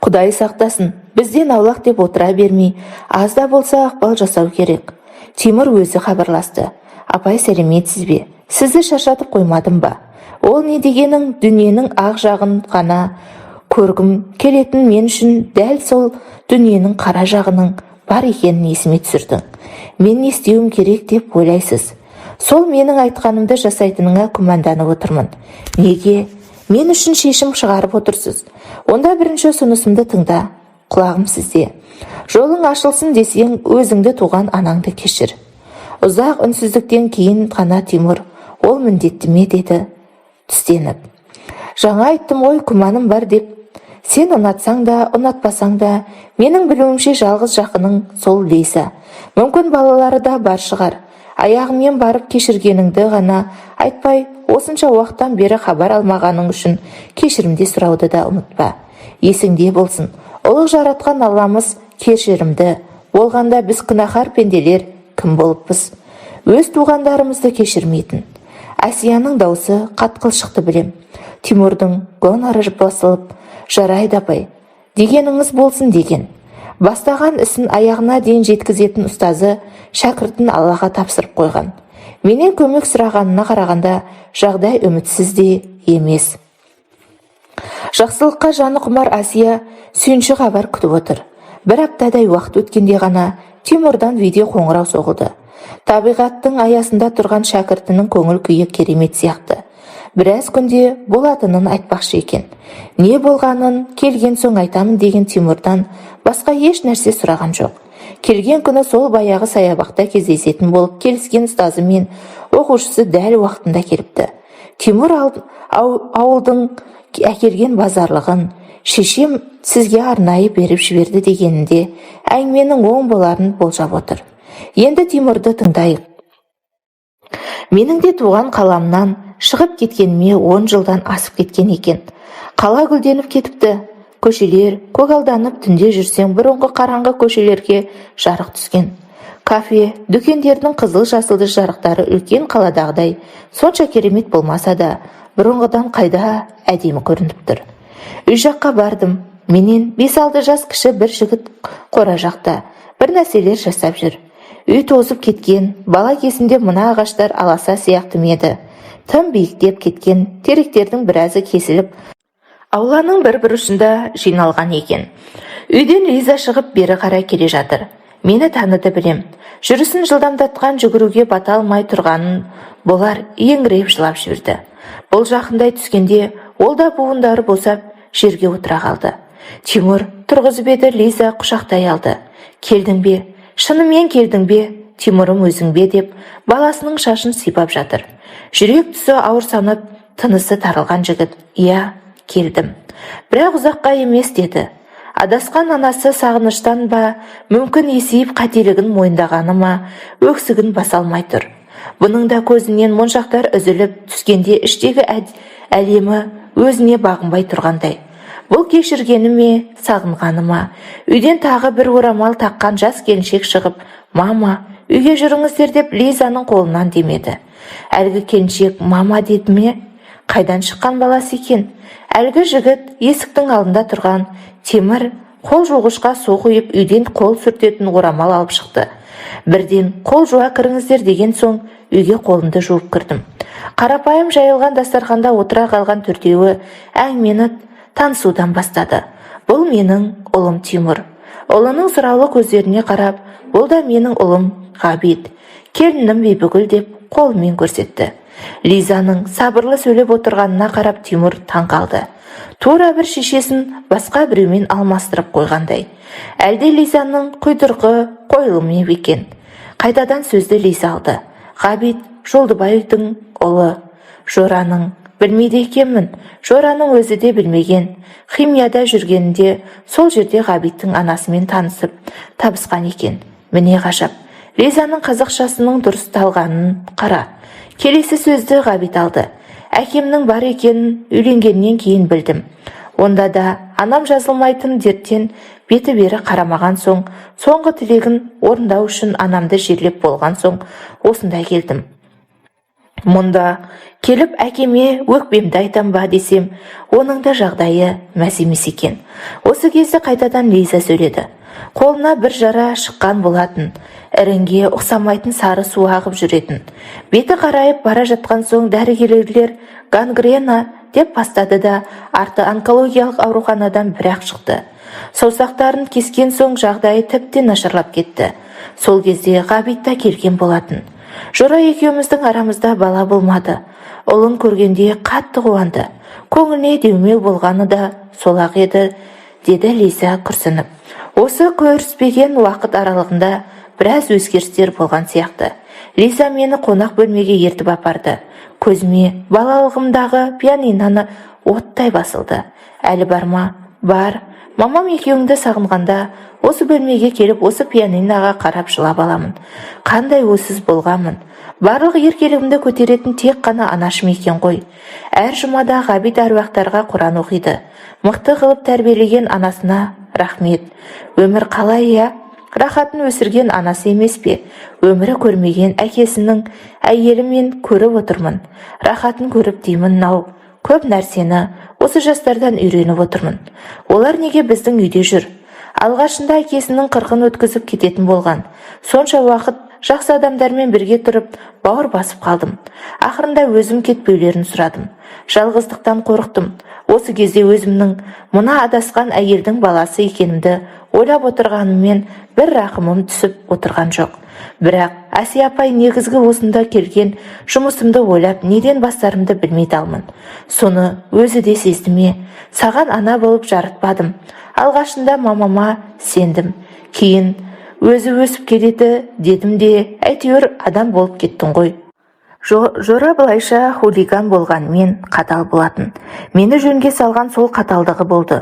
Құдай сақтасын, бізден аулақ деп отыра бермей, аз да болса ықпал жасау керек. Тимур өзі хабарласты. Апай, сәлеметсіз бе? Сізді шаршатып қоймадым ба? Ол не дегенің, дүниенің ақ жағын ғана көргім келетін мен үшін дәл сол дүниенің қара жағының бар екенін есіме түсірдің. Мен не істеуім керек деп ойлайсыз? Сол менің айтқанымды жасайтыныңа күмәнданып отырмын. Неге? Мен үшін шешім шығарып отырсыз. Онда бірінші ұсынысымды тыңда. Құлағым сізде. Жолың ашылсын десең, өзіңді туған анаңды кешір. Ұзақ үнсіздіктен кейін ғана Тимур, ол міндетті ме деді түстеніп. Жаңа айттым ғой, күмәнім бар деп. Сен ұнатсаң да, ұнатпасаң да, менің білуімше жалғыз жақының сол Лиза. Мүмкін балалары да бар шығар. Аяғымен барып кешіргеніңді ғана айтпай, осынша уақыттан бері хабар алмағаның үшін кешірімде сұрауды да ұмытпа. Есіңде болсын, ұлық жаратқан Алламыз кешірімді болғанда, біз күнәһар пенделер кім болыппыз? Өз туғандарымызды кешірмейтін. Әсияның даусы қатқыл шықты білем. Тимурдың гоноры басылып, жарайды апай, дегеніңіз болсын деген. Бастаған ісін аяғына дейін жеткізетін ұстазы шәкіртін Аллаға тапсырып қойған. Менен көмек сұрағанына қарағанда жағдай үмітсіз де емес. Жақсылыққа жаны құмар Әсия сүйінші хабар күтіп отыр. Бір аптадай уақыт өткенде ғана Тимурдан видео қоңырау соғылды. Табиғаттың аясында тұрған шәкіртінің көңіл күйі керемет сияқты. Біраз күнде болатынын айтпақшы екен. Не болғанын келген соң айтамын деген Тимурдан басқа еш нәрсе сұраған жоқ. Келген күні сол баяғы саябақта кездесетін болып келіскен ұстазы мен оқушысы дәл уақытында келіпті. Тимур ауылдың әкелген базарлығын шешем сізге арнайы беріп жіберді дегенінде әңгіменің оң боларын болжап отыр. Енді Тимурды тыңдайық. Менің де туған қаламнан шығып кеткеніме 10 жылдан асып кеткен екен. Қала гүлденіп кетіпті. Көшелер көгалданып, түнде жүрсең бұрынғы қараңғы көшелерге жарық түскен. Кафе, дүкендердің қызыл жасылды жарықтары үлкен қаладағыдай сонша керемет болмаса да, бұрынғыдан қайда әдемі көрініп тұр. Үй жаққа бардым. Менен 5-6 жас кіші бір жігіт қора жақта бір нәрселер жасап жүр. Үй тозып кеткен, бала кезімде мына ағаштар аласа сияқты ма еді? Тым биіктеп кеткен, теректердің біразы кесіліп, ауланың бір бұрышында жиналған екен. Үйден Лиза шығып бері қарай келе жатыр. Мені таныды білем. Жүрісін жылдамдатқан, жүгіруге бата алмай тұрғанын болар, еңіреп жылап жіберді. Бұл жақындай түскенде ол да буындары босап жерге отыра қалды. Тимур тұрғызып еді, Лиза құшақтай алды. Келдің бе? Шынымен келдің бе? Тимурым өзің бе деп баласының шашын сипап жатыр. Жүрек тұсы ауыр санып, тынысы тарылған жігіт, иә, келдім. Бірақ ұзаққа емес деді. Адасқан анасы сағыныштан ба, мүмкін есейіп қателігін мойындағаны ма, өксігін баса алмай тұр. Бұның да көзінен моншақтар үзіліп түскенде іштегі әлемі өзіне бағынбай тұрғандай. Бұл кешіргені ме, сағынғаны ма? Үйден тағы бір орамал таққан жас келіншек шығып, мама, үйге жүріңіздер деп Лизаның қолынан демеді. Әлгі келіншек мама деді ме? Қайдан шыққан баласы екен? Әлгі жігіт есіктің алдында тұрған темір қол жуғышқа су құйып, үйден қол сүртетін орамал алып шықты. Бірден қол жуа кіріңіздер деген соң үйге қолымды жуып кірдім. Қарапайым жайылған дастарханда отыра қалған төртеуі әңгімені танысудан бастады. Бұл менің ұлым Тимур. Ұлының сұраулы көздеріне қарап, бұл да менің ұлым Ғабит, келінім Бибігүл деп қолымен көрсетті. Лизаның сабырлы сөйлеп отырғанына қарап Тимур таң қалды. Тура бір шешесін басқа біреумен алмастырып қойғандай. Әлде Лизаның құйдырқы қойылымы екен. Қайтадан сөзді Лиза алды. Ғабит Жолдыбайдың ұлы. Жораның білмейді екенмін. Жораның өзі де білмеген. Химияда жүргенінде сол жерде Ғабиттің анасымен танысып, табысқан екен. Міне ғажап. Лизаның қазақшасының дұрысталғанын қара. Келесі сөзді Ғабит алды. Әкемнің бар екенін үйленгеннен кейін білдім. Онда да анам жазылмайтын дерттен беті бері қарамаған соң, соңғы тілегін орындау үшін анамды жерлеп болған соң осында келдім. Мұнда келіп әкеме өкпемді айтам ба десем, оның да жағдайы мәз емес екен. Осы кезде қайтадан Лиза сөйледі. Қолына бір жара шыққан болатын, іріңге ұқсамайтын сары су ағып жүретін. Беті қарайып бара жатқан соң дәрігерлер гангрена деп бастады да, арты онкологиялық ауруханадан бірақ шықты. Саусақтарын кескен соң жағдайы тіптен нашарлап кетті. Сол кезде Ғабит та келген болатын. Жора екеуміздің арамызда бала болмады. Ұлын көргенде қатты қуанды. Көңіліне демеу болғаны да сол-ақ еді, деді Лиза күрсініп. Осы көріспеген уақыт аралығында біраз өзгерістер болған сияқты. Лиза мені қонақ бөлмеге ертіп апарды. Көзіме балалығымдағы пианиноны оттай басылды. Әлі бар ма? Бар. Мамам екеуіңді сағынғанда осы бөлмеге келіп осы пианиноға қарап жылап аламын. Қандай ойсыз болғанмын. Барлық еркелігімді көтеретін тек қана анашым екен ғой. Әр жұмада Ғабит әруақтарға Құран оқиды. Мықты қылып тәрбиелеген анасына рахмет. Өмір қалай, иә? Рахатын өсірген анасы емес пе? Өмірі көрмеген әкесінің әйелі мен көріп отырмын. Рахатын көріп деймін нау. Көп нәрсені осы жастардан үйреніп отырмын. Олар неге біздің үйде жүр? Алғашында әкесінің қырқын өткізіп кететін болған. Сонша уақыт жақсы адамдармен бірге тұрып, бауыр басып қалдым. Ақырында өзім кетпеулерін сұрадым. Жалғыздықтан қорықтым. Осы кезде өзімнің мына адасқан әйелдің баласы екенімді ойлап отырғаныммен бір рақымым түсіп отырған жоқ. Бірақ Әсия апай негізгі осында келген жұмысымды ойлап неден бастарымды білмей далмын. Соны өзі де сезді ме? Саған ана болып жарытпадым. Алғашында мамама сендім. Кейін өзі өсіп келеді дедім де, әйтеуір адам болып кеттің ғой. Жора былайша хулиган болғанымен қатал болатын. Мені жөнге салған сол қаталдығы болды.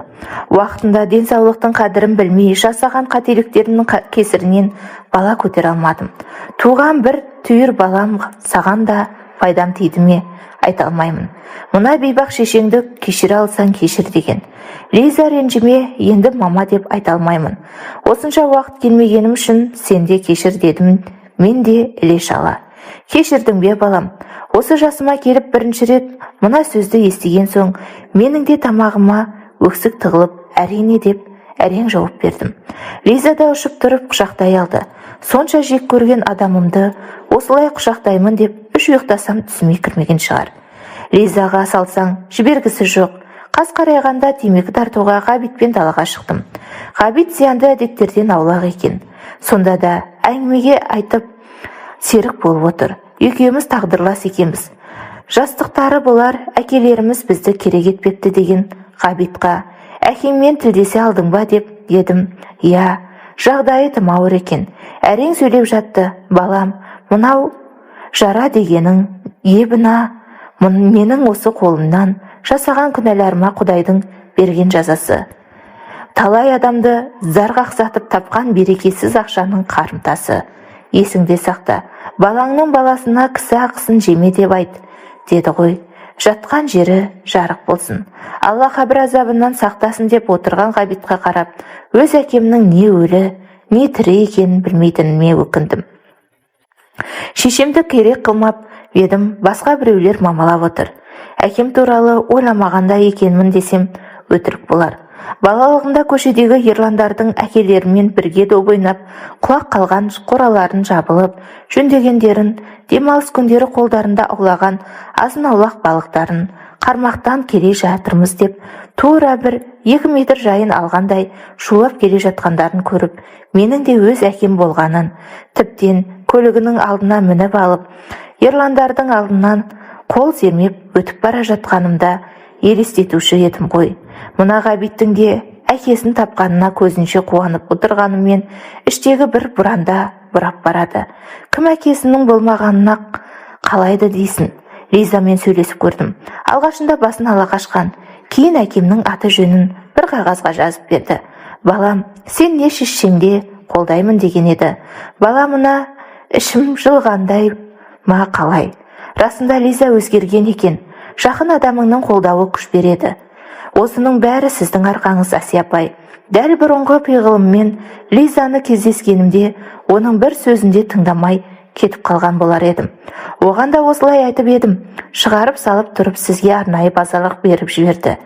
Уақытында денсаулықтың қадірін білмей жасаған қателіктерімнің кесірінен бала көтере алмадым. Туған бір түйір балам саған да пайдам тиді ме, айта алмаймын. Мына бейбақ шешеңді кешіре алсаң кешір деген. Лиза, ренжіме, енді мама деп айта алмаймын. Осынша уақыт келмегенім үшін сен де кешір дедім мен де іле шала. Кешірдің бе, балам? Осы жасыма келіп бірінші рет мына сөзді естіген соң менің де тамағыма өксік тығылып, әрине деп әрең жауап бердім. Лиза да ұшып тұрып құшақтай алды. Сонша жек көрген адамымды осылай құшақтаймын деп үш ұйықтасам түсіме кірмеген шығар. Лизаға салсаң жібергісі жоқ. Қас қарайғанда темекі тартуға Ғабитпен далаға шықтым. Ғабит зиянды әдеттерден аулақ екен. Сонда да әңгімеге айтып серік болып отыр. Екеуміз тағдырлас екенбіз. Жастықтары болар, әкелеріміз бізді керек етпепті деген Ғабитқа. Әкеңмен тілдесе алдың ба деп едім. Иә, жағдайы тым ауыр екен. Әрең сөйлеп жатты. Балам, мынау жара дегенің ебіна, менің осы қолымнан жасаған күнәларыма Құдайдың берген жазасы. Талай адамды зар қақсатып тапқан берекесіз ақшаның қарымтасы. Есіңде сақта, балаңның баласына кісі ақысын жеме деп айт, деді ғой. Жатқан жері жарық болсын. Алла қабір азабынан сақтасын деп отырған Ғабитқа қарап, өз әкемнің не өлі, не тірі екенін білмейтініме өкіндім. Шешемді керек қылмап едім, басқа біреулер мамалап отыр. Әкем туралы ойламағанда екенмін десем, өтірік болар. Балалығымда көшедегі ерландардың әкелерімен бірге доп ойнап, құлақ қалған қораларын жабылып, жөндегендерін, демалыс күндері қолдарында аулаған азын-аулақ балықтарын қармақтан келе жатырмыз деп, тура бір 2 метр жайын алғандай шулап келе жатқандарын көріп, менің де өз әкем болғанын, тіптен көлігінің алдына мініп алып, ерландардың алдынан Қол сермеп өтіп бара жатқанымда елестетуші едім ғой. Мына Ғабиттің де әкесін тапқанына көзінше қуанып отырғаныммен, іштегі бір бұранда бұрап барады. Кім әкесінің болмағанына қалайды дейсің? Лизамен сөйлесіп көрдім. Алғашында басын ала қашқан. Кейін әкемнің аты жөнін бір қағазға жазып берді. Балам, сен не шешсең де қолдаймын деген еді. Баламына ішім жылғандай ма, қалай? Расында Лиза өзгерген екен. Жақын адамыңның қолдауы күш береді. Осының бәрі сіздің арқаңыз, Әсия апай. Дәл бұрынғы пиғылыммен Лизаны кездескенімде, оның бір сөзін де тыңдамай кетіп қалған болар едім. Оған да осылай айтып едім, шығарып салып тұрып сізге арнайы базалық беріп жіберді.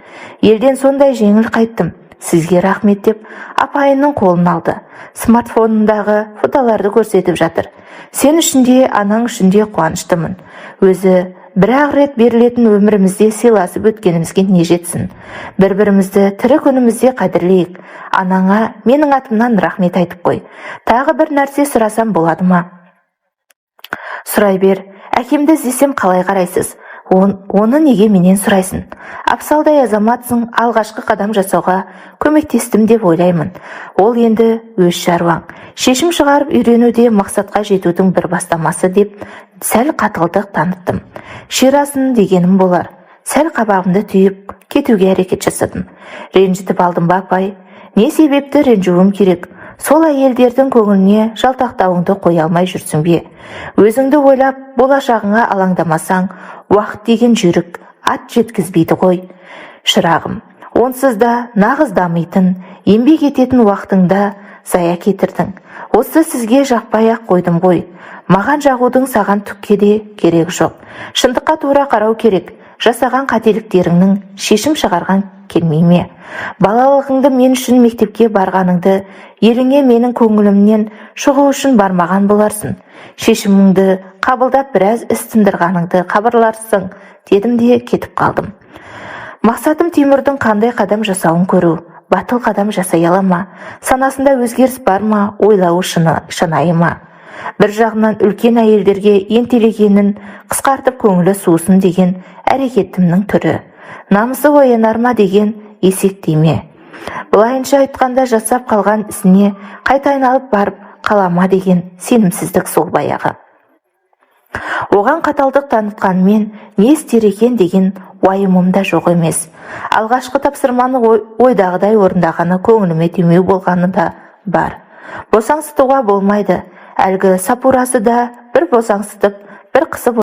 Елден сондай жеңіл қайттым. Сізге рахмет, деп апайының қолын алды. Смартфонындағы фотоларды көрсетіп жатыр. Сен үшін де, анаң үшін де қуаныштымын. Өзі бір-ақ рет берілетін өмірімізде сыйласып өткенімізге не жетсін? бір бірімізді тірі күнімізде қадірлейік. Анаңа менің атымнан рахмет айтып қой. Тағы бір нәрсе сұрасам болады ма? Сұрай бер. Әкемді іздесем, қалай қарайсыз? Оны неге менен сұрайсың? Абсалдай азаматсың, алғашқы қадам жасауға көмектестім деп ойлаймын. Ол енді өз шаруаң. Шешім шығарып үйрену де мақсатқа жетудің бір бастамасы, деп сәл қатылдық таныттым. Ширасын дегенім болар. Сәл қабағымды түйіп, кетуге әрекет жасадым. Ренжітіп алдым ба, апай? Не себепті ренжуім керек? Сол әйелдердің көңіліне жалтақтауыңды қоя алмай жүрсің бе? Өзіңді ойлап, болашағыңа алаңдамасаң, уақыт деген жүйрік ат жеткізбейді ғой, шырағым. Онсыз да нағыз дамитын, еңбек ететін уақытыңда зая кетірдің. Осы сізге жақпай-ақ қойдым ғой. Маған жағудың саған түкке де керегі жоқ. Шындыққа тура қарау керек. Жасаған қателіктеріңнің шешім шығарған келмей ме? Балалығыңды мен үшін мектепке барғаныңды, еліңе менің көңілімнен шығу үшін бармаған боларсың. Шешіміңді қабылдап, біраз іс тындырғаныңды хабарларсың, дедім де кетіп қалдым. Мақсатым Тимурдың қандай қадам жасауын көру. Батыл қадам жасай ала ма? Санасында өзгеріс бар ма? Ойлауы шынайы ма? Бір жағынан үлкен әйелдерге ентелегенін қысқартып, көңілі суысын деген әрекетімнің түрі. Намысы оянар ма деген есек ме? Былайынша айтқанда, жасап қалған ісіне қайта айналып барып қала ма деген сенімсіздік сол баяғы. Оған қаталдық танытқанмен не істер екен деген уайымым да жоқ емес. Алғашқы тапсырманы ойдағыдай орындағаны көңіліме демеу болғаны да бар. Босаңсытуға болмайды. Әлгі сапурасы да бір босаңсытып, бір қысып.